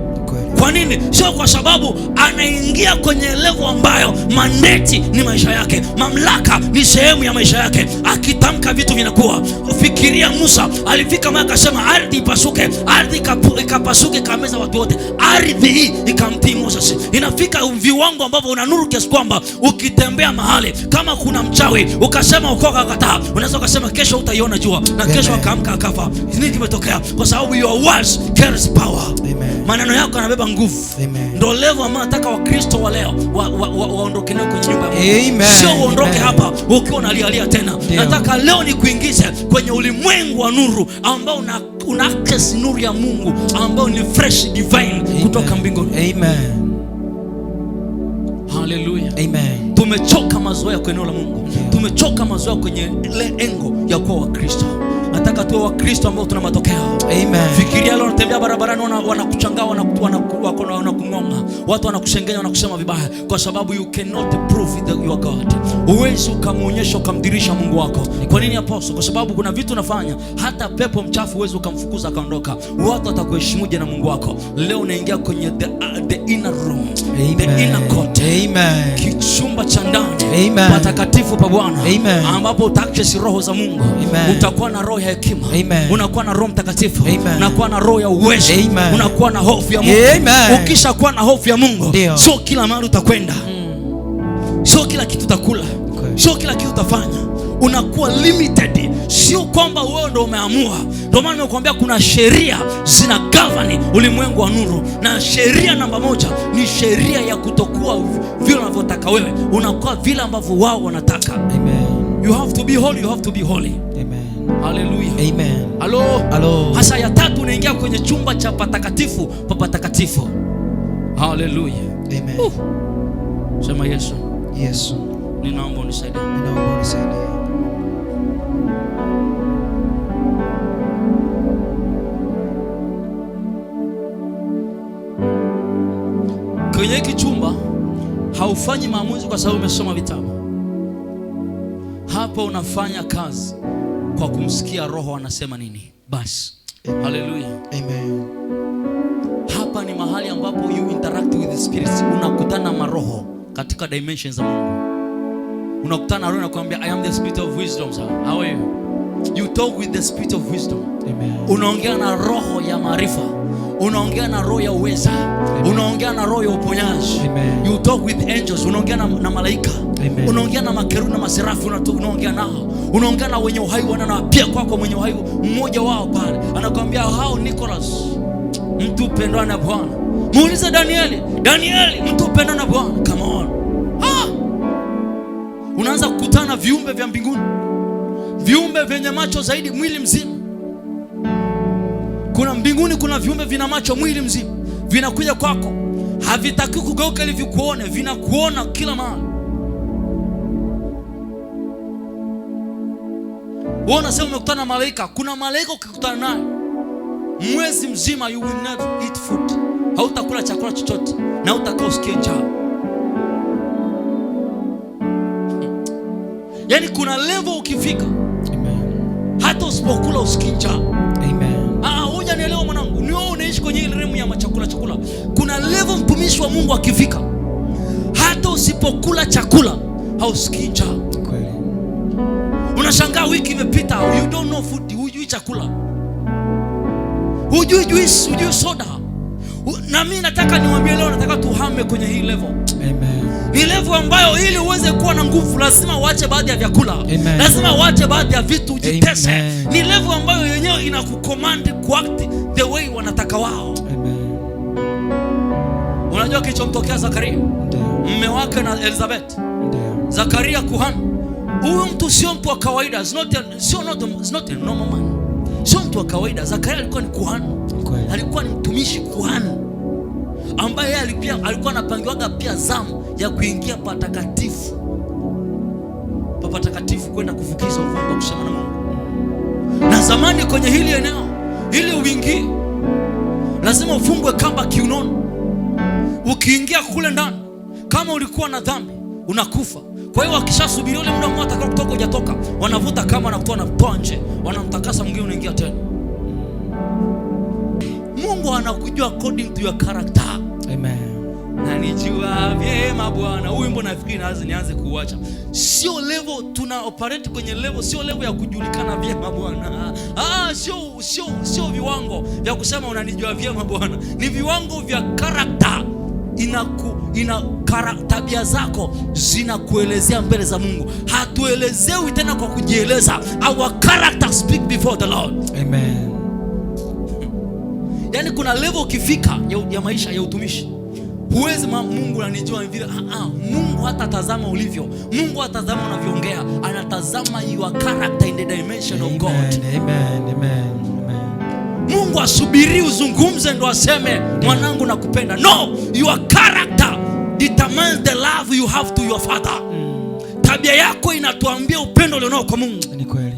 Kwa nini? Sio kwa sababu anaingia kwenye level ambayo mandate ni maisha yake, mamlaka ni sehemu ya maisha yake. Akitamka vitu vinakuwa. Fikiria Musa alifika mahali akasema ardhi ipasuke, ardhi ikapasuke, ikameza watu wote, ardhi hii ikamtii Moses. Inafika viwango ambavyo una nuru kiasi kwamba ukitembea mahali kama kuna mchawi ukasema ukoka kataa, unaweza ukasema kesho utaiona jua, na kesho akaamka akafa. Nini kimetokea? Kwa sababu your words carries power. Amen. Maneno yako yanabeba nguvu. Ndio level ambayo nataka Wakristo wa leo waondoke nayo kwenye nyumba ya Mungu. Sio uondoke hapa ukiwa unalialia tena. Nataka leo nikuingize kwenye ulimwengu wa nuru ambao una access nuru ya Mungu ambao ni fresh divine kutoka mbinguni. Amen. Hallelujah. Amen. Tumechoka mazoea kwenye neno la Mungu. Tumechoka mazoea kwenye ile engo ya kuwa Wakristo. Nataka tuwe Wakristo ambao tuna matokeo. Amen. Fikiria leo unatembea barabarani, wanakuchanganya, wanakungonga. Watu wanakushengenya, wanakusema vibaya kwa sababu you cannot prove that you are God. Huwezi ukamuonyesha ukamdirisha Mungu wako. Kwa nini apostle? Kwa sababu kuna vitu unafanya hata pepo mchafu huwezi ukamfukuza akaondoka. Watu watakuheshimuje na Mungu wako? Leo unaingia kwenye the inner room, Amen. the inner court. Amen. Kichumba cha ndani. Amen. Patakatifu pa Bwana. Amen. Ambapo utaaccess roho za Mungu. Amen. Utakuwa na roho ya hekima. Amen. Unakuwa na Roho Mtakatifu. Amen. Unakuwa na roho ya uwezo. Amen. Unakuwa na hofu ya Mungu. Amen. Ukishakuwa na hofu ya Mungu, sio kila mahali utakwenda. Sio kila kitu utakula. Sio kila kitu utafanya. Unakuwa limited. Sio kwamba wewe ndio umeamua. Ndio maana nimekuambia kuna sheria zina govern ulimwengu wa nuru, na sheria namba moja ni sheria ya kutokuwa vile unavyotaka wewe, unakuwa vile ambavyo wao wanataka. Amen. You have to be holy, you have to be holy. Amen. Hallelujah. Amen. Halo. Halo. Hasa ya tatu unaingia kwenye chumba cha patakatifu pa patakatifu. Hallelujah. Amen. Sema Yesu. Yesu. Ninaomba unisaidie. Ninaomba unisaidie. Kwenye hiki chumba haufanyi maamuzi kwa sababu umesoma vitabu. Hapo unafanya kazi kwa kumsikia Roho anasema nini. Basi. Hallelujah. Amen. Hapa ni mahali ambapo you interact with the spirits. Unakutana maroho katika dimensions za Mungu. Unakutana na roho anakuambia I am the spirit of wisdom, sir. How are you? You talk with the spirit of wisdom. Amen. Unaongea na roho ya maarifa. Unaongea na roho ya uweza. Unaongea na roho ya uponyaji. Amen. You talk with angels. Unaongea na malaika. Amen. Unaongea na makerubi na maserafi, unaongea nao. Unaongea na wenye uhai, wanapia kwako mwenye uhai mmoja wao pale. Anakuambia hao Nicholas, mtu upendwa na Bwana. Muulize Danieli, Danieli mtu upendwa na Bwana. Come on. Ha! Unaanza kukutana na viumbe vya mbinguni. Viumbe vyenye macho zaidi mwili mzima. Kuna mbinguni kuna viumbe vina macho mwili mzima. Vinakuja kwako. Havitaki kugeuka ili vikuone, vinakuona kila mahali. Wewe unasema umekutana na malaika. Kuna malaika ukikutana naye mwezi mzima you will not eat food. Hautakula chakula chochote na hutakaa usikie njaa. Yaani kuna level ukifika. Amen. Hata Hata usipokula usikii njaa. Amen. Ah, hujanielewa mwanangu. Ni wewe unaishi kwenye ile realm ya machakula chakula. Kuna level mtumishi wa Mungu akifika, hata usipokula chakula hausikii njaa. Kweli. Unashangaa wiki imepita, you don't know food, hujui chakula, hujui juice, hujui soda. Na mimi nataka niwaambie leo, nataka tuhame kwenye hii level. Amen. Ni level ambayo ili uweze kuwa na nguvu lazima uache baadhi ya vyakula. Amen. Lazima uache baadhi ya vitu, ujitese. Amen. Ni level ambayo yenyewe inakucommand kuact the way wanataka wao. Amen. Unajua kilichomtokea Zakaria, Ndio. mme wake na Elizabeth? Ndio. Zakaria kuhani. Huyu mtu sio mtu wa kawaida, it's not a, sio not a, it's not a normal man. Sio mtu wa kawaida. Zakaria alikuwa ni kuhani. Kweli. Alikuwa ni mtumishi kuhani ambaye yeye alikuwa anapangiwaga pia zamu ya kuingia patakatifu, patakatifu kwenda kufukiza uvumba, kusema na Mungu. Na zamani kwenye hili eneo, ili uingie lazima ufungwe kamba kiunoni. Ukiingia kule ndani, kama ulikuwa na dhambi unakufa. Kwa hiyo wakishasubiri ule muda mmoja atakao kutoka, hujatoka, wanavuta kamba na kutoa na kutoa nje, wanamtakasa mwingine, unaingia tena. Mungu anakujua according to your character. Amen. Nanijua vyema Bwana. Huyu wimbo nafikiri naanze nianze kuuacha. Sio level tuna operate kwenye level, sio level ya kujulikana vyema Bwana. Ah, sio viwango vya kusema unanijua vyema Bwana. Ni viwango vya character. Tabia zako zinakuelezea mbele za Mungu. Hatuelezewi tena kwa kujieleza. Our character speak before the Lord. Amen. Yaani kuna level ukifika ya maisha ya utumishi, huwezi Mungu ananijua vile. Mungu hatatazama ulivyo. Mungu hatazama unavyoongea. Anatazama your character in the dimension of God. Amen. Amen. Amen. Amen. Mungu asubiri uzungumze ndo aseme mwanangu nakupenda. No, your character determines the love you have to your father. Tabia yako inatuambia upendo ulionao kwa Mungu. Ni kweli.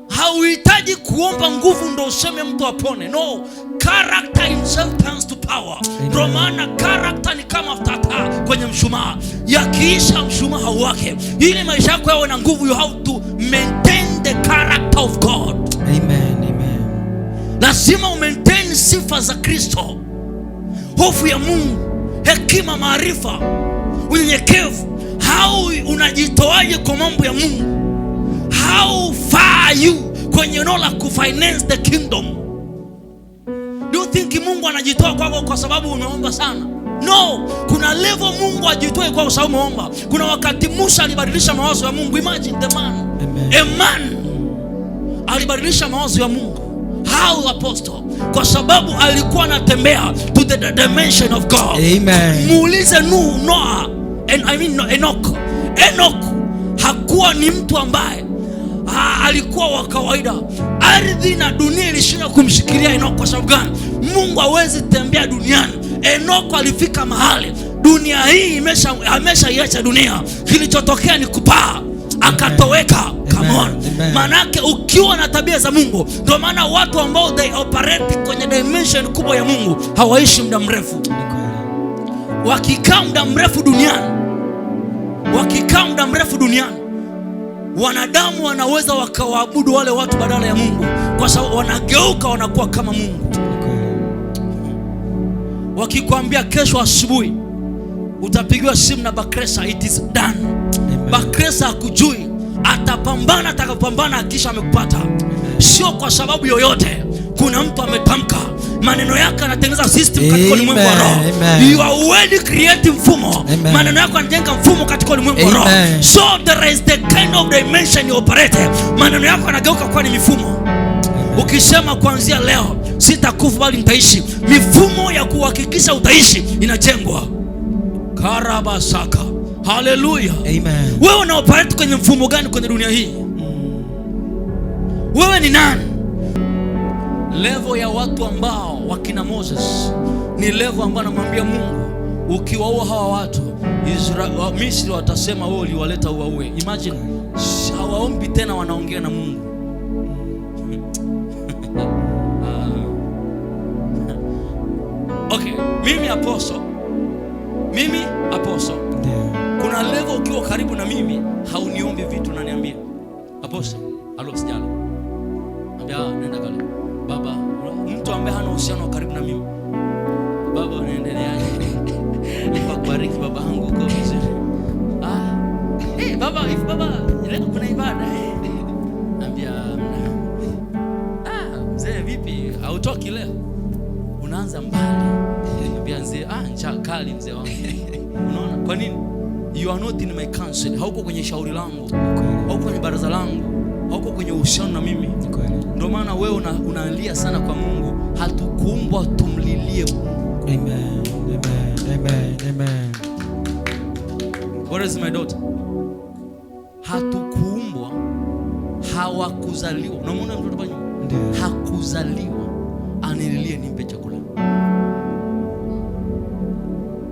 Hauhitaji kuomba nguvu ndo useme mtu apone. No, character himself turns to power. Ndio maana character ni kama taa kwenye mshumaa. Yakiisha mshumaa hauwake. Ili maisha yako yawe na nguvu, you have to maintain the character of God. Amen. Amen. Lazima umaintain sifa za Kristo, hofu ya Mungu, hekima, maarifa, unyenyekevu. How unajitoaje kwa mambo ya Mungu? How far are you kwenye eneo la kufinance the kingdom? Do you think Mungu anajitoa kwako kwa sababu umeomba sana? No, kuna level Mungu ajitoe kwako kwa sababu umeomba. Kuna wakati Musa alibadilisha mawazo ya Mungu. Imagine the man. Amen. A man alibadilisha mawazo ya Mungu. How, apostle? Kwa sababu alikuwa anatembea to the dimension of God. Amen. Muulize Nuhu, Noah, and I mean no, Enoch. Enoch hakuwa ni mtu ambaye alikuwa wa kawaida. Ardhi na dunia ilishindwa kumshikilia Enoch. Kwa sababu gani? Mungu hawezi tembea duniani. Enoch alifika mahali dunia hii ameshaiacha dunia. Kilichotokea ni kupaa, akatoweka. Come on. Amen. Manake ukiwa na tabia za Mungu, ndio maana watu ambao they operate kwenye dimension kubwa ya Mungu hawaishi muda mrefu. Ni kweli. Wakikaa muda mrefu duniani, wakikaa muda mrefu duniani, wanadamu wanaweza wakawaabudu wale watu badala ya Mungu, kwa sababu wanageuka wanakuwa kama Mungu. Ni kweli. Wakikwambia kesho asubuhi utapigiwa simu na Bakresa, it is done. Amen. Bakresa hakujui, atapambana atakapambana, akisha amekupata, sio kwa sababu yoyote. Kuna mtu ametamka maneno yake, anatengeneza system katika ulimwengu wa roho. Amen. You are already creating mfumo. Amen. Maneno yako yanajenga mfumo katika ulimwengu wa roho. Amen. So there is the kind of dimension you operate. Maneno yako yanageuka kuwa ni mifumo. Ukisema kuanzia leo sitakufa bali nitaishi, mifumo ya kuhakikisha utaishi inajengwa. Karabasaka. Haleluya. Amen. Wewe una operate kwenye mfumo gani kwenye dunia hii? Wewe ni nani? Level ya watu ambao wakina Moses ni level ambayo anamwambia Mungu, ukiwaua hawa watu Misri watasema wewe uliwaleta uwaue. Imagine, hawaombi tena, wanaongea na Mungu. Okay, mimi apostle, mimi apostle. Ndio. Kuna level ukiwa karibu na mimi hauniombi vitu, unaniambia. Apostle, alo, sijala. Ambia, "Ah, nenda kale." Baba, mtu ambaye hana uhusiano wa karibu na mimi. "Baba, unaendeleaje? Mungu akubariki baba yangu, uko vizuri?" "Ah, hey, baba, if baba, leo kuna ibada." Ambia, "Hamna." "Ah, mzee vipi? Hautoki leo?" Unaanza mbali. Ambia mzee, "Ah, njaa kali mzee wangu." Unaona? Kwa nini? You are not in my council. Hauko kwenye shauri langu. Ni kweli. Hauko kwenye baraza langu. Hauko kwenye uhusiano na mimi. Ni kweli. Ndio maana wewe unalia sana kwa Mungu. Hatukuumbwa tumlilie Mungu. Amen. Amen. Amen. Amen. What is my daughter? Hatukuumbwa, hawakuzaliwa. Unamwona mtoto pale nyuma? Ndio. Hakuzaliwa anililie nimpe chakula.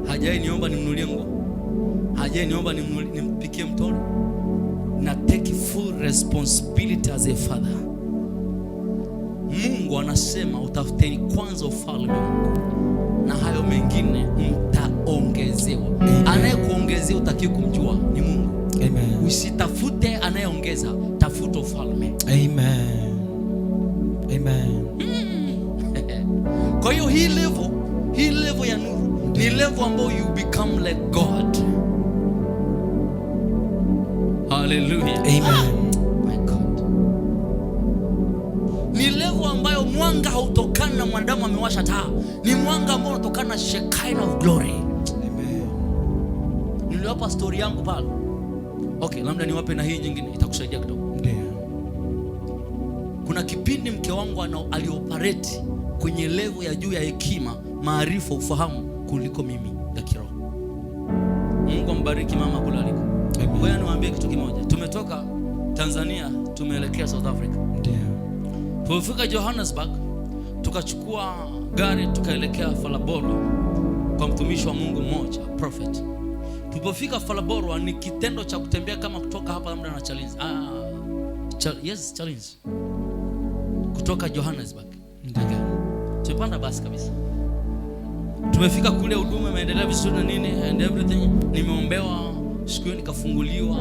Hajai niomba nimnunulie nguo, hajai niomba nimpikie mtoro. Na take full responsibility as a father. Mungu anasema utafuteni kwanza ufalme wa Mungu na hayo mengine mtaongezewa. Anayekuongezea utaki kumjua ni Mungu. Amen. Usitafute anayeongeza, tafuta ufalme. Amen. Amen. Kwa hiyo hii level ya nuru ni level ambayo you become like God. Hallelujah. Amen. My God. Ni level ambayo mwanga hautokani na mwanadamu amewasha taa. Ni mwanga ambao unatokana na Shekinah of glory. Amen. Niliwapa story yangu pale. Okay, labda niwape na hii nyingine itakusaidia kidogo. Ndio. Kuna kipindi mke wangu alioperate kwenye level ya juu ya hekima, maarifa, ufahamu kuliko mimi ya kiroho. Mungu ambariki mama kule aliko. Amen. Ngoja niwaambie kitu kimoja. Tumetoka Tanzania tumeelekea South Africa. Ndio. Tulifika Johannesburg, tukachukua gari tukaelekea Phalaborwa kwa mtumishi wa Mungu mmoja, prophet. Tulipofika Phalaborwa ni kitendo cha kutembea kama kutoka hapa labda na Chalinze. Ah, yes, Chalinze. Kutoka Johannesburg. Ndio. Tumepanda basi kabisa. Tumefika kule, huduma imeendelea vizuri na nini and everything. Nimeombewa siku hiyo nikafunguliwa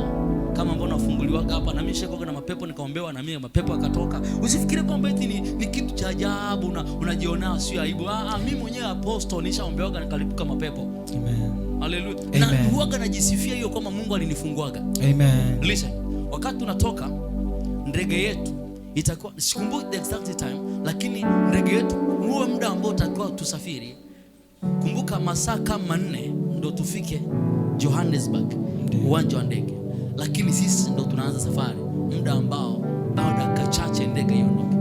kama ambao nafunguliwaga hapa, na mimi nishakuwa na mapepo nikaombewa na mimi mapepo akatoka. Usifikiri kwamba eti ni kitu cha ajabu na unajionea sio aibu. Ah, ah, mimi mwenyewe apostle nishaombewaga nikalipuka mapepo. Amen. Haleluya. Na Amen. huwaga najisifia hiyo kwamba Mungu alinifunguaga. Amen. Listen, wakati tunatoka ndege yetu itakuwa, sikumbuki the exact time, lakini ndege yetu huo muda ambao utakiwa tusafiri, kumbuka masaa kama 4 ndo tufike Johannesburg, Ndiyo. uwanja wa ndege, lakini sisi ndo tunaanza safari muda ambao bado dakika chache ndege iondoke.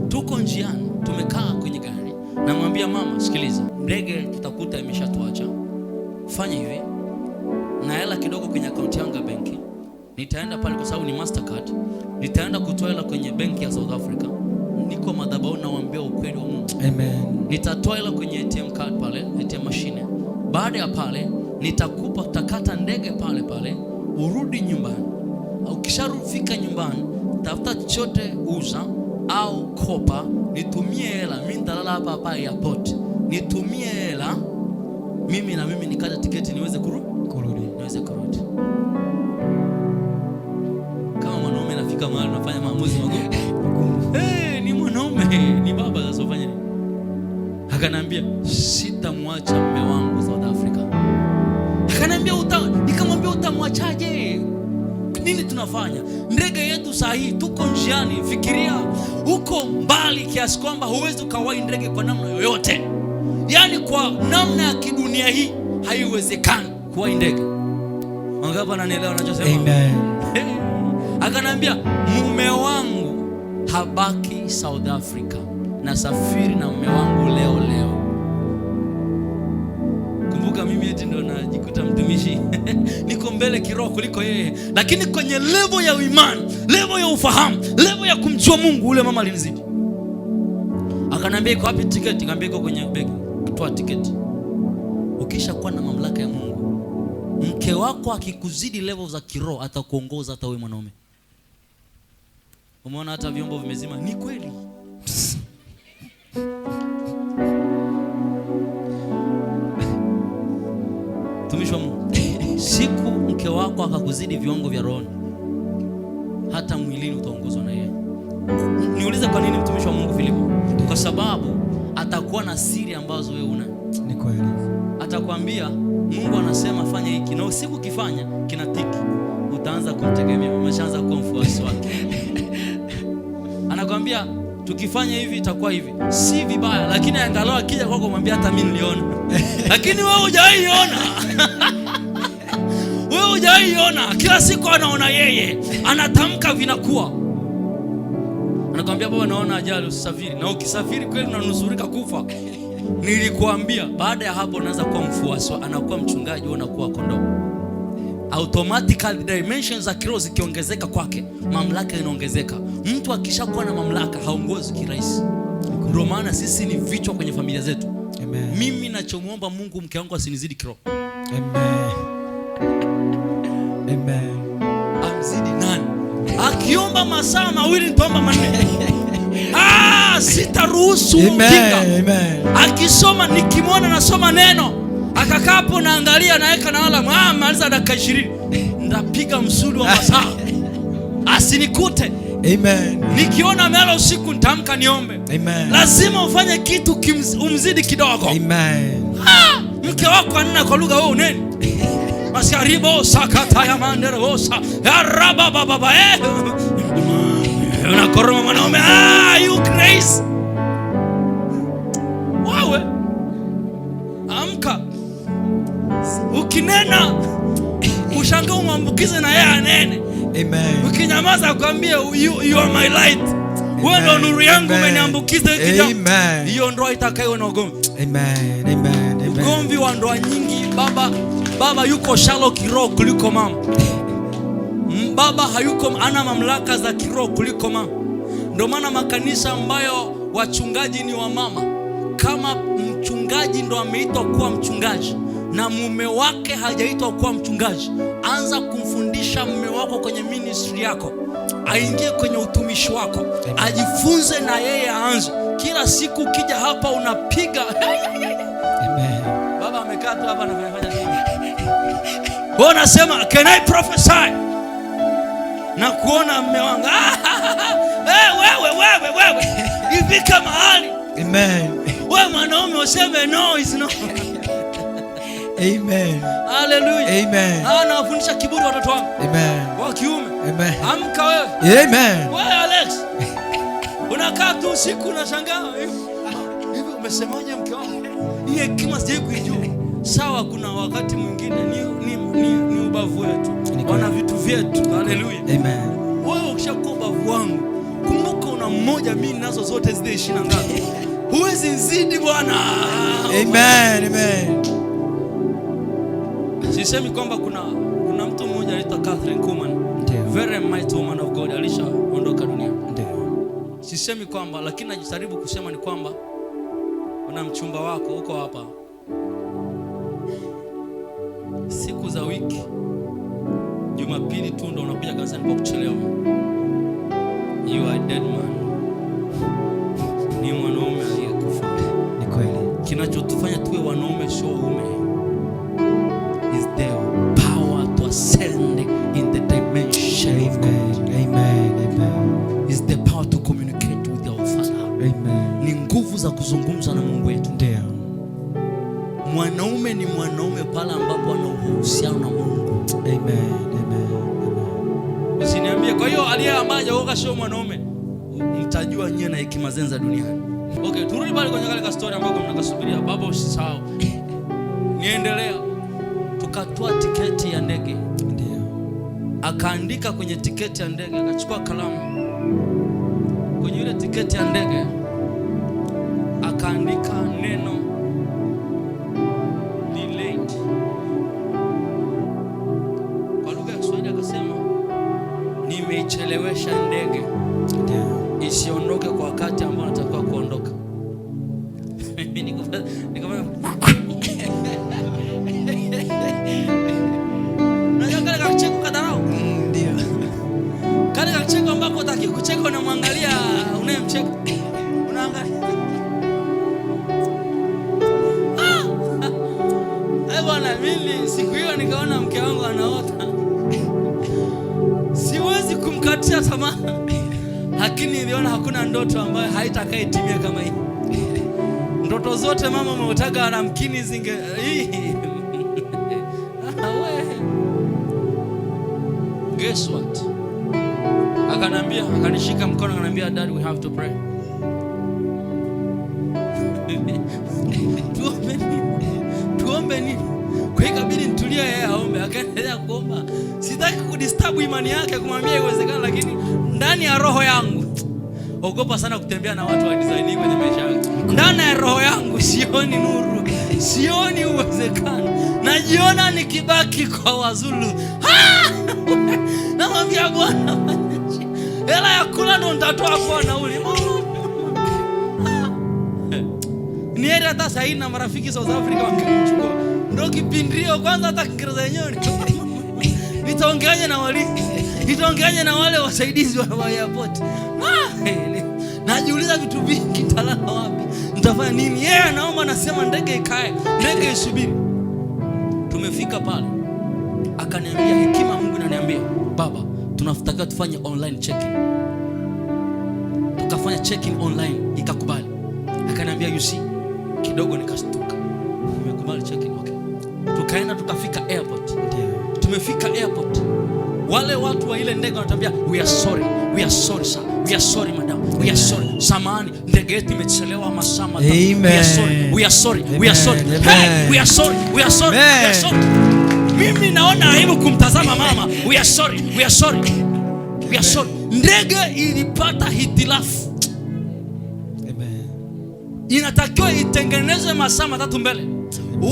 Tuko njiani, tumekaa kwenye gari, namwambia mama, sikiliza, ndege tutakuta imeshatuacha, fanya hivi, na hela kidogo kwenye akaunti yangu ya benki, nitaenda pale kwa sababu ni Mastercard, nitaenda kutoa hela kwenye benki ya South Africa. Niko madhabahuni nawaambia ukweli wa Mungu. Amen. Nitatoa hela kwenye ATM card pale, ATM machine. Baada ya pale nitakupa, utakata ndege pale pale, urudi nyumbani. Ukisharufika nyumbani, tafuta chochote, uza au kopa, nitumie hela. Mimi nitalala hapa hapa airport, nitumie hela mimi na mimi nikate tiketi niweze kurudi Kurudi. Niweze kurudi. Kama mwanaume nafika mahali nafanya maamuzi magumu. Magumu. Hey, ni mwanaume, ni baba, sasa ufanye nini? Akanambia sitamwacha mume wangu South Africa. Akanambia nikamwambia utamwachaje? Nini tunafanya? Ndege yetu saa hii tuko njiani, fikiria uko mbali kiasi kwamba huwezi ukawahi ndege kwa namna yoyote. Yaani kwa namna ya kidunia hii haiwezekani kuwahi ndege. Wangapi wananielewa ninachosema? Amen. Hey. Akanambia mume wangu habaki South Africa, nasafiri na mume wangu leo leo. Kumbuka mimi eti ndo najikuta mtumishi niko mbele kiroho kuliko yeye, lakini kwenye level ya imani, level ya ufahamu, level ya kumjua Mungu, ule mama alinizidi. Akanambia iko wapi tiketi? Nikamwambia iko kwenye begi. Toa tiketi. Ukisha kuwa na mamlaka ya Mungu, mke wako akikuzidi level za kiroho atakuongoza hata wewe mwanaume. Umeona hata vyombo vimezima, ni kweli. Mtumishi wa Mungu, siku mke wako akakuzidi viwango vya rohoni, Hata mwilini utaongozwa na yeye. Niulize kwa nini, mtumishi wa Mungu Filipo? Kwa sababu atakuwa na siri ambazo wewe una. Ni kweli. Atakwambia Mungu anasema fanya hiki, na usiku ukifanya kinatiki, utaanza kumtegemea, umeshaanza kuwa mfuasi wake. Anakwambia tukifanya hivi itakuwa hivi, si vibaya, lakini angalau akija kwako mwambie hata mimi niliona, lakini wewe hujawahi ona. Wewe hujawahi ona. Kila siku anaona yeye, anatamka vinakuwa. Anakwambia baba, naona ajali, usisafiri, na ukisafiri kweli unanusurika kufa. Nilikuambia. Baada ya hapo unaanza kuwa mfuasi, anakuwa mchungaji, wewe unakuwa kondoo. Automatically dimensions za kiroho zikiongezeka kwake, mamlaka inaongezeka. Mtu akishakuwa na mamlaka haongozi kirahisi. Ndio maana sisi ni vichwa kwenye familia zetu. Amen. Mimi nachomwomba Mungu, mke wangu asinizidi kiroho. Amen. Amen. Amzidi nani? Akiomba masaa 2 nitaomba 4. Ah, sitaruhusu ujinga. Amen. Amen. Akisoma, nikimwona nasoma neno, akakaa hapo naangalia, naweka na alarm, maliza dakika 20, ndapiga msuli wa masaa asinikute. Amen. Nikiona amelala usiku nitaamka niombe. Amen. Lazima ufanye kitu umzidi kidogo. Amen. Mke wako anena kwa lugha, wewe uneni maskaribo sakata ya manderosa ya raba baba baba. Unakoroma mwanaume. You crazy. Wewe amka, ukinena ushangaa umwambukize na yeye anene. Amen. Ukinyamaza akwambie you are my light. Wewe ndo nuru yangu, Amen. umeniambukiza hiki jambo. Amen. Hiyo ndoa itakayo na ugomvi. Amen. Amen. Amen. Ugomvi wa ndoa nyingi, baba yuko shallow kiroho kuliko mama. Baba hayuko, ana mamlaka za kiroho kuliko mama. Ndio maana makanisa ambayo wachungaji ni wa mama, kama mchungaji ndo ameitwa kuwa mchungaji na mume wake hajaitwa kuwa mchungaji, anza kumfundisha mume wako kwenye ministry yako, aingie kwenye utumishi wako, ajifunze na yeye aanze. Kila siku ukija hapa unapiga. Amen. Baba amekaa tu hapa anafanya fanya nini? Wewe unasema can I prophesy? Na kuona mume wangu. Wewe, wewe, wewe. Ifika mahali. Amen. Wewe mwanaume useme no is no. Amen. Hallelujah. Amen. Nawafundisha kiburi watoto wangu. Amen. Wa kiume. Amen. Amka wewe. Amen. Wewe Alex. Unakaa tu usiku unashangaa hivi. Hivi umesemaje mke wangu? Hii hekima sijawahi kuijua. Sawa, kuna wakati mwingine ni ubavu wetu. Ni kweli. Wana vitu vyetu. Hallelujah. Amen. Wewe ukishakuwa ubavu wangu, kumbuka una mmoja, mimi ninazo zote zile 20 na ngapi. Huwezi nzidi bwana. Amen. Amen. Sisemi kwamba kuna mtu mmoja anaitwa Kathryn Kuhlman. Ndio. Very mighty woman of God, alishaondoka dunia. Ndio. Sisemi kwamba, lakini najaribu kusema ni kwamba una mchumba wako uko hapa. Siku za wiki Jumapili tu ndo unakuja kanisani kwa kuchelewa. You are a dead man. Ni mwanaume aliyekufa. Ni kweli. Kinachotufanya tuwe wanaume sio uume. Is the power to ascend in the dimension of God. Amen. Amen. Amen. Is the power to communicate with our Father. Amen. Ni nguvu za kuzungumza na Mungu wetu. Ndio. Mwanaume ni mwanaume pale ambapo ana uhusiano na Mungu. Amen. Amen. Amen. Usiniambie kwa hiyo aliye ambaye hajaokoka sio mwanaume. Mtajua nyie na hekima zenu za duniani. Okay, turudi pale kwenye kale ka story ambako mnakasubiria. Baba usisahau. Niendelea. Tukatoa tiketi ya ndege. Ndio. Akaandika kwenye tiketi ya ndege, akachukua kalamu. Kwenye ile tiketi ya ndege akaandika neno delayed. Kwa lugha ya Kiswahili akasema nimeichelewesha ndege Ndio. isiondoke kwa wakati ambao natakiwa kuondoka. Mimi nikafanya Unajua kale kakicheko kadharau? Ndio. Kale kakicheko ambako hutaki kucheka, unamwangalia unayemcheka. Unaangalia. Bwana, mimi siku hiyo nikaona mke wangu anaota. Siwezi kumkatia Nilikatisha tamaa, lakini niliona hakuna ndoto ambayo haitakayetimia kama hii. Ndoto zote mama umeotaga na mkini zinge hii. Ah, we. Guess what? Akanambia, akanishika mkono akanambia, "Dad, we have to pray." Tuombe nini? Tuombe nini? Kwa hiyo ikabidi nitulie, yeye aombe. Akaendelea kuomba. Sitaki kudisturb imani yake, kumwambia iwezekana, lakini ndani ya roho yangu, ogopa sana kutembea na watu wa design hii kwenye maisha yangu. Ndani ya roho yangu sioni nuru, sioni uwezekano. Najiona nikibaki kwa Wazulu. Ah! Namwambia Bwana, hela ya kula ndo nitatoa kwa nauli. Ni heri hata sahii na marafiki South Africa wangenichukua. Ndo kipindio kwanza, hata Kiingereza yenyewe nitaongeaje na walinzi? Nitaongeaje na wale wasaidizi wa airport? Ah, najiuliza vitu vingi, nitalala wapi? Nitafanya nini? Yeye anaomba, anasema ndege ikae, ndege isubiri. Tumefika pale, akaniambia, hekima Mungu inaniambia, "Baba, tunatakiwa tufanye online check-in." Tukafanya check-in online, ikakubali. Akaniambia, "You see?" Kidogo nikastuka. Nimekubali check-in, okay. Tukaenda tukafika airport. Tumefika airport, wale watu wa ile ndege wanatuambia, "We are sorry, we are sorry sir, we are sorry madam, we are sorry, samahani, ndege yetu imechelewa masaa 3. We are sorry, we are sorry, we are sorry." Amen. Hey, we are sorry, we are sorry, we are Amen. sorry. Mimi naona aibu kumtazama mama. We are sorry, we are sorry, we are sorry. Ndege ilipata hitilafu. Amen. Inatakiwa itengenezwe masaa 3 mbele.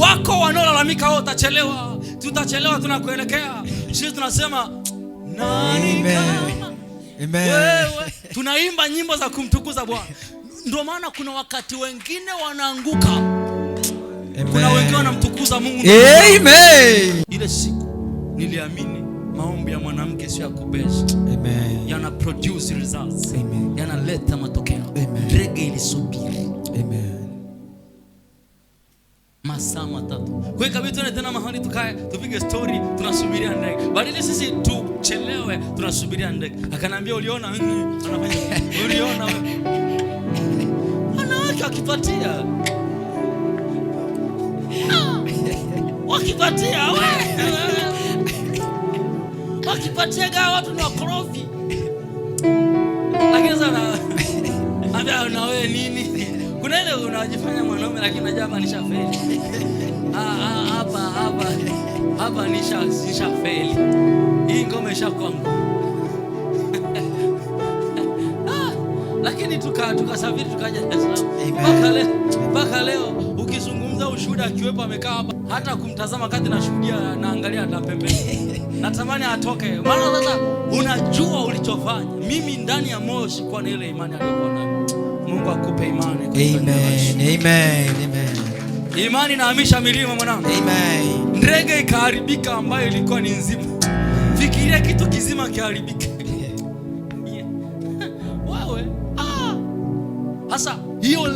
Wako wanaolalamika, "Oh, utachelewa, tutachelewa tunakuelekea." Sisi tunasema, "Nani Amen. kama Amen. wewe?" Tunaimba nyimbo za kumtukuza Bwana. Ndio maana kuna wakati wengine wanaanguka, kuna wengine wanamtukuza Mungu. Amen. Ile siku niliamini maombi ya mwanamke sio ya kubeza, Amen. yana produce results, Amen. yanaleta matokeo. Amen. Ndege ilisubiri Amen. masaa 3. Kwa hiyo ikabidi tuende tena mahali tukae tupige story, tunasubiria ndege. Badala sisi tuchelewe, tunasubiria ndege. Akaniambia, "Uliona?" Anafanya, "Uliona wewe?" Wanawake wakipatia. Ah, wakipatia we. Wakipatia gawa watu ni wakorofi. Lakini sasa ambia na wewe nini? Kuna ile unajifanya mwanaume lakini unajua hapa nishafeli. Ah, ah, hapa hapa hapa nishafeli. Hii ngoma ishakuwa ngumu. Ah, lakini tukasafiri tukaja Dar es Salaam. Mpaka leo ukizungumza ushuhuda akiwepo amekaa hapa, hata kumtazama kati nashuhudia naangalia hata pembeni. Natamani atoke. Maana sasa unajua ulichofanya. Mimi ndani ya moyo sikuwa na ile imani aliyokuwa nayo. Mungu akupe imani katika jina la Yesu. Amen. Amen. Amen. Imani inahamisha milima mwanangu. Amen. Ndege ikaharibika ambayo ilikuwa ni nzima. Fikiria kitu kizima kiharibike. Wewe, ah. Sasa hiyo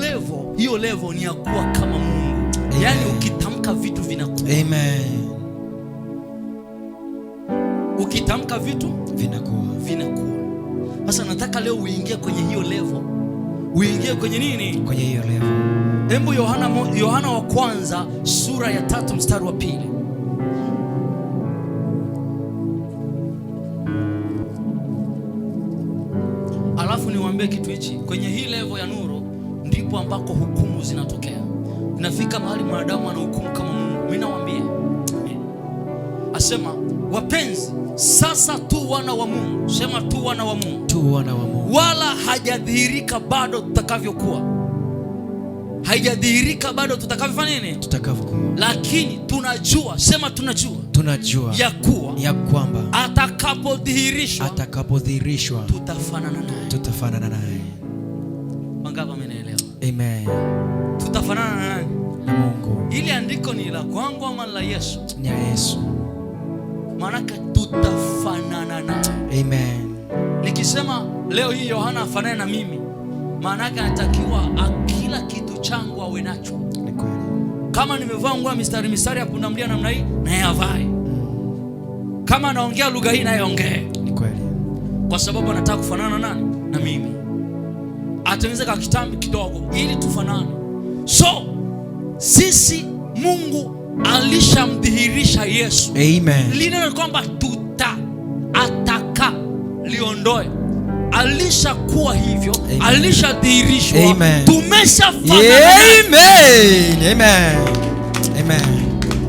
level ni ya kuwa kama Mungu. Amen. Yaani ukitamka vitu vinakuwa. Amen. Ukitamka vitu vinakuwa. Vinakuwa. Sasa nataka leo uingie kwenye hiyo level. Uingie kwenye nini? Kwenye hiyo level. Hebu Yohana wa kwanza sura ya 3 mstari wa 2. Alafu niwaambie kitu hichi, kwenye hii level ya nuru ndipo ambako hukumu zinatokea. Inafika mahali mwanadamu anahukumu kama Mungu. Mimi nawaambia, asema, "Wapenzi, sasa tu wana wa Mungu." Sema tu wana wa Mungu. Tu wana wa Mungu. Wala hajadhihirika bado tutakavyokuwa. Haijadhihirika bado tutakavyofanya nini? Tutakavyokuwa. Lakini tunajua, sema tunajua. Tunajua. Ya kuwa Ya kwamba atakapodhihirishwa, atakapodhihirishwa, tutafanana naye. Tutafanana naye. Wangapi wamenielewa? Amen. Tutafanana na nani? Na Mungu. Ili andiko ni la kwangu ama la Yesu? Ni ya Yesu. Maanake tutafanana naye. Amen. Nikisema leo hii Yohana afanane na mimi, maanake anatakiwa kila kitu changu awe nacho. Ni kweli. Kama nimevaa nguo ya mistari mistari ya pundamilia namna hii, na yeye avae. Kama anaongea lugha hii, naye aongee. Ni kweli. Kwa sababu anataka kufanana nani? Na mimi. Atengeneze kakitambi kidogo ili tufanane. So sisi Mungu alishamdhihirisha Yesu. Amen. Lile neno kwamba tuta ataka liondoe, alishakuwa hivyo. Amen. Alishadhihirishwa. Amen. Tumeshafanana naye. Amen. Amen. Amen.